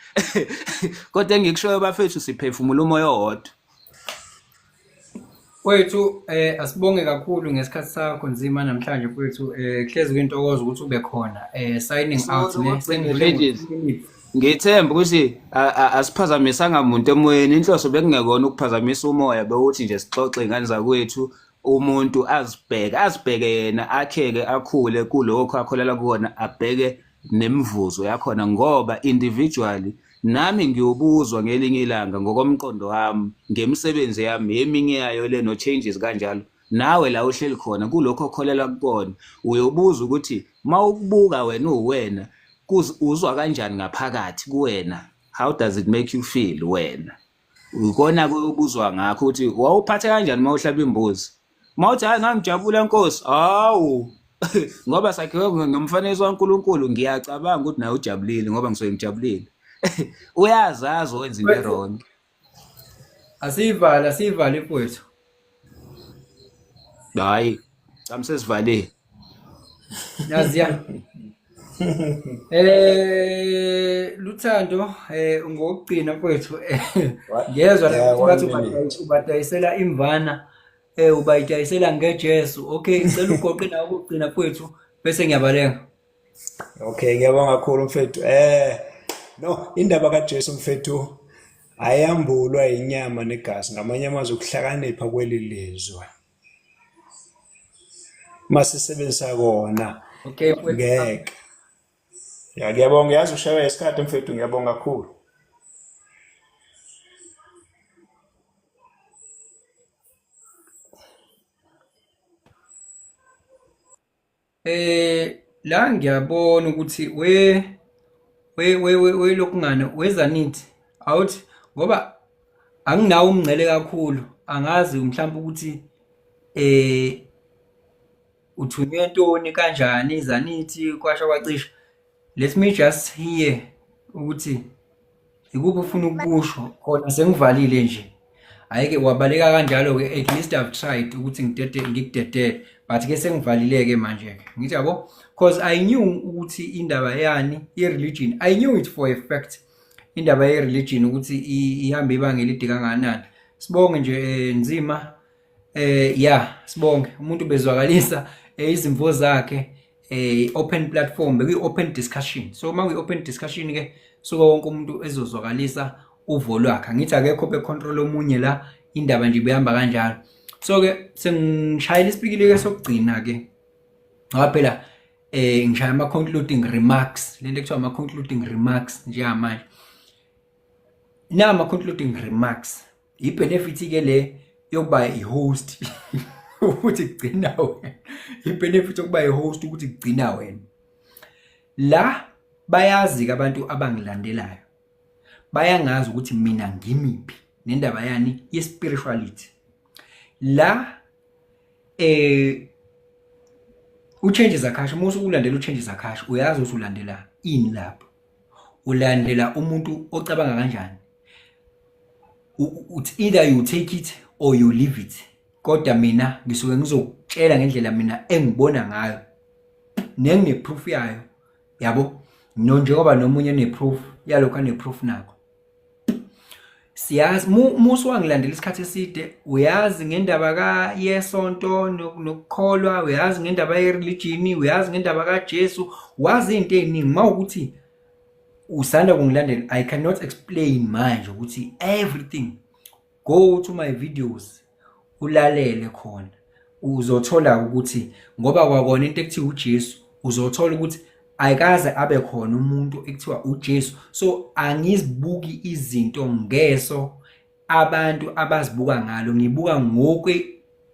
Kodwa engikushoyo bafethu, siphefumula umoya owodwa. Mfowethu, asibonge kakhulu ngesikhathi sakho nzima namhlanje mfowethu. Kuhlezi kuyintokozo ukuthi ube khona. Signing out ne, sengivule ngo-2 minutes. Ngithemba ukuthi asiphazamisanga muntu emoyeni. Inhloso bekungekona ukuphazamisa umoya, bewuthi nje sixoxe ingane zakwethu, umuntu azibheke, azibheke yena, akheke, akhule kulokho akholelwa kuwona, abheke nemivuzo yakhona, ngoba individually nami ngiyobuzwa ngelinye ilanga ngokomqondo wami ngemisebenzi yami, eminye yayo le no changes kanjalo. Nawe la uhleli khona kulokho okholelwa kukona uyobuza ukuthi mawukubuka wena uwena uzwa kanjani ngaphakathi kuwena, how does it make you feel wena. Ukona kuyobuzwa ngakho ukuthi wawuphathe kanjani uma uhlaba imbuzi, uma uthi hayi ngangijabula nkosi, hawu, ngoba sakhiwe ngomfanekiso kaNkulunkulu, ngiyacabanga ukuthi nawe ujabulile, ngoba ngisuke ngijabulile. Uyazazi wenza into e-wrong. Asiyivale, asiyivale mfowethu. Hayi cha, sesivalile. Naziya. Luthando, ngokugcina mfowethu, ngiyezwa la ukuthi One bathi minute. ubadayisela imvana, ubayidayisela ngeJesu. Okay, ngicela ugoqe nawe ukugcina mfowethu bese ngiyabaleka. Okay, ngiyabonga kakhulu mfethu. No, indaba kaJesu mfethu ayambulwa inyama negazi, ngamanye amazwi ukuhlakanipha kweli lizwe. Masisebenzisa kona Okay mfowethu. ngeke. Ya, ngiyabonga, yazi ushaywa isikhathi mfethu, ngiyabonga kakhulu. La ngiyabona ukuthi we we we we we lokungane wezanithi awuthi ngoba anginawo umngcele kakhulu, angazi mhlawumbe ukuthi uthunywe ntoni kanjani zanithi kwasha kwacisha. Let me just hear ukuthi ikuphi ufuna ukukusho khona, sengivalile nje. Hhayi-ke wabaleka kanjalo-ke, at least I've tried ukuthi ngidede ngikudedele, but ke sengivalile-ke manje-ke ngithi yabo, cause I knew ukuthi indaba yani i-religion, I knew it for a fact indaba ye-religion ukuthi ihambe ibanga elide kangakanani. Sibonge nje Nzima, yeah, sibonge umuntu bezwakalisa izimvo zakhe, open platform, bekuyi open discussion. So uma kuyi open discussion ke suka wonke umuntu ezozwakalisa uvo lwakhe, angithi akekho be-control omunye la, indaba nje ibihamba kanjalo. So ke sengishayela isipikili ke sokugcina ke, ngoba phela ngishaya ama concluding remarks, lento ekuthiwa ama concluding remarks njengamanje. Na ama concluding remarks i-benefit ke le yokuba i-host ukuthi kugcina wena, i-benefit yokuba i-host ukuthi kugcina wena. La bayazi ke abantu abangilandelayo, bayangazi ukuthi mina ngimiphi nendaba yani ye-spirituality. La uChanges Akash, uma usukulandela uChanges Akash uyazi ukuthi ulandela ini lapho, ulandela umuntu ocabanga kanjani. It's either you take it or you leave it, kodwa mina ngisuke ngizokutshela ngendlela mina engibona ngayo nengine-proof yayo, yabo, no njengoba nomunye ene-proof yalokho ane-proof nakho. Siyazi musu wangilandela isikhathi eside, uyazi ngendaba ka yesonto nokukholwa, uyazi ngendaba ye-religion, uyazi ngendaba kaJesu, wazi izinto eziningi. Mawukuthi usanda kungilandela, I cannot explain manje ukuthi everything. Go to my videos ulalele khona, uzothola ukuthi ngoba kwakona into ekuthiwa uJesu, uzothola ukuthi ayikaze abe khona umuntu ekuthiwa uJesu. So angizibuki izinto ngeso abantu abazibuka ngalo, ngibuka ngokwe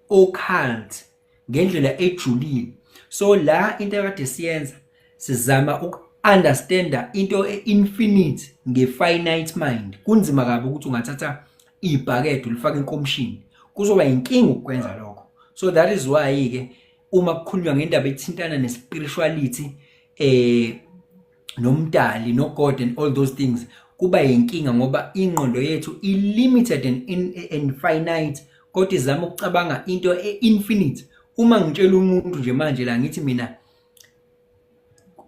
occult ngendlela ejulile. So la into ekade siyenza, sizama uku-understanda into e-infinite nge-finite mind. Kunzima kabi ukuthi ungathatha ibhakede ulifake enkomishini, kuzoba inkinga ukwenza lokho. So that is why ke uma kukhulunywa ngendaba ethintana ne-spirituality nomdali no God and all those things, kuba yinkinga ngoba ingqondo yethu i-limited and finite, kodwa izama ukucabanga into e-infinite. Uma ngitshela umuntu nje manje la ngithi mina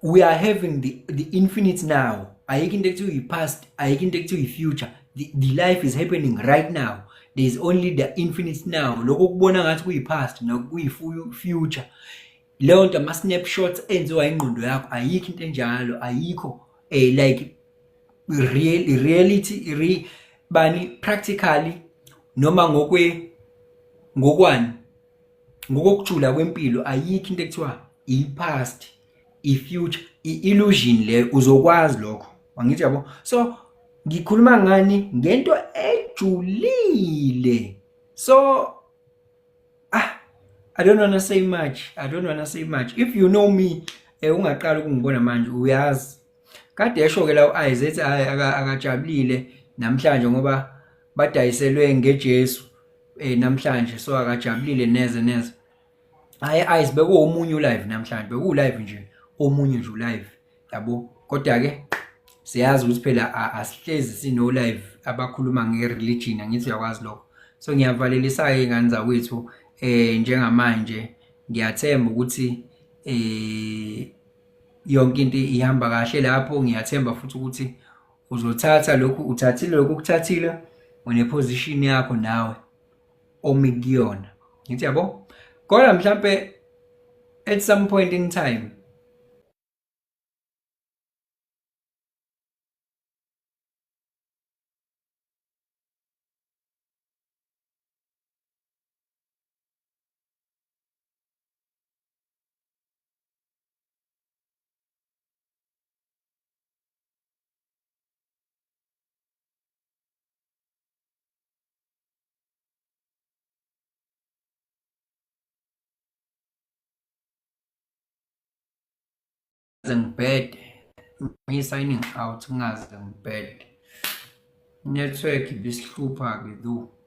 we are having the infinite now, ayikho into ekuthiwa i-past, ayikho into ekuthiwa i-future, the life is happening right now, there is only the infinite now. Lokho kubona ngathi kuyi-past nokuyi-future, leyo nto ama-snapshots enziwa ingqondo yakho, ayikho into enjalo, ayikho like real reality bani practically noma ngokwe ngokwani ngokokujula kwempilo, ayikho into ekuthiwa i-past, i-future, i-illusion leyo, uzokwazi lokho, angithi yabo. So ngikhuluma ngani ngento ejulile. So I don't wanna say much, I don't wanna say much. If you know me, ungaqala ukungibona manje uyazi kade esho ke la u-Eyes ethi akajabulile namhlanje ngoba badayiselwe ngeJesu namhlanje, so akajabulile neze neze. Hayi Eyes, bekuwomunye ulive namhlanje, beku live nje omunye nje ulive yabo, kodwa ke siyazi ukuthi phela asihlezi sino live abakhuluma nge-religion, angithi uyakwazi lokho. So ngiyavalelisa-ke ngane zakwethu, njengamanje ngiyathemba ukuthi yonke into ihamba kahle lapho. Ngiyathemba futhi ukuthi uzothatha lokhu uthathile, lokhu ukuthathile, une-position yakho nawe omi kuyona, ngithi yabo. Kodwa mhlambe at some point in time ngibhede. Me signing out, ngingaze ngibhede. Network ibisihlupha-ke though.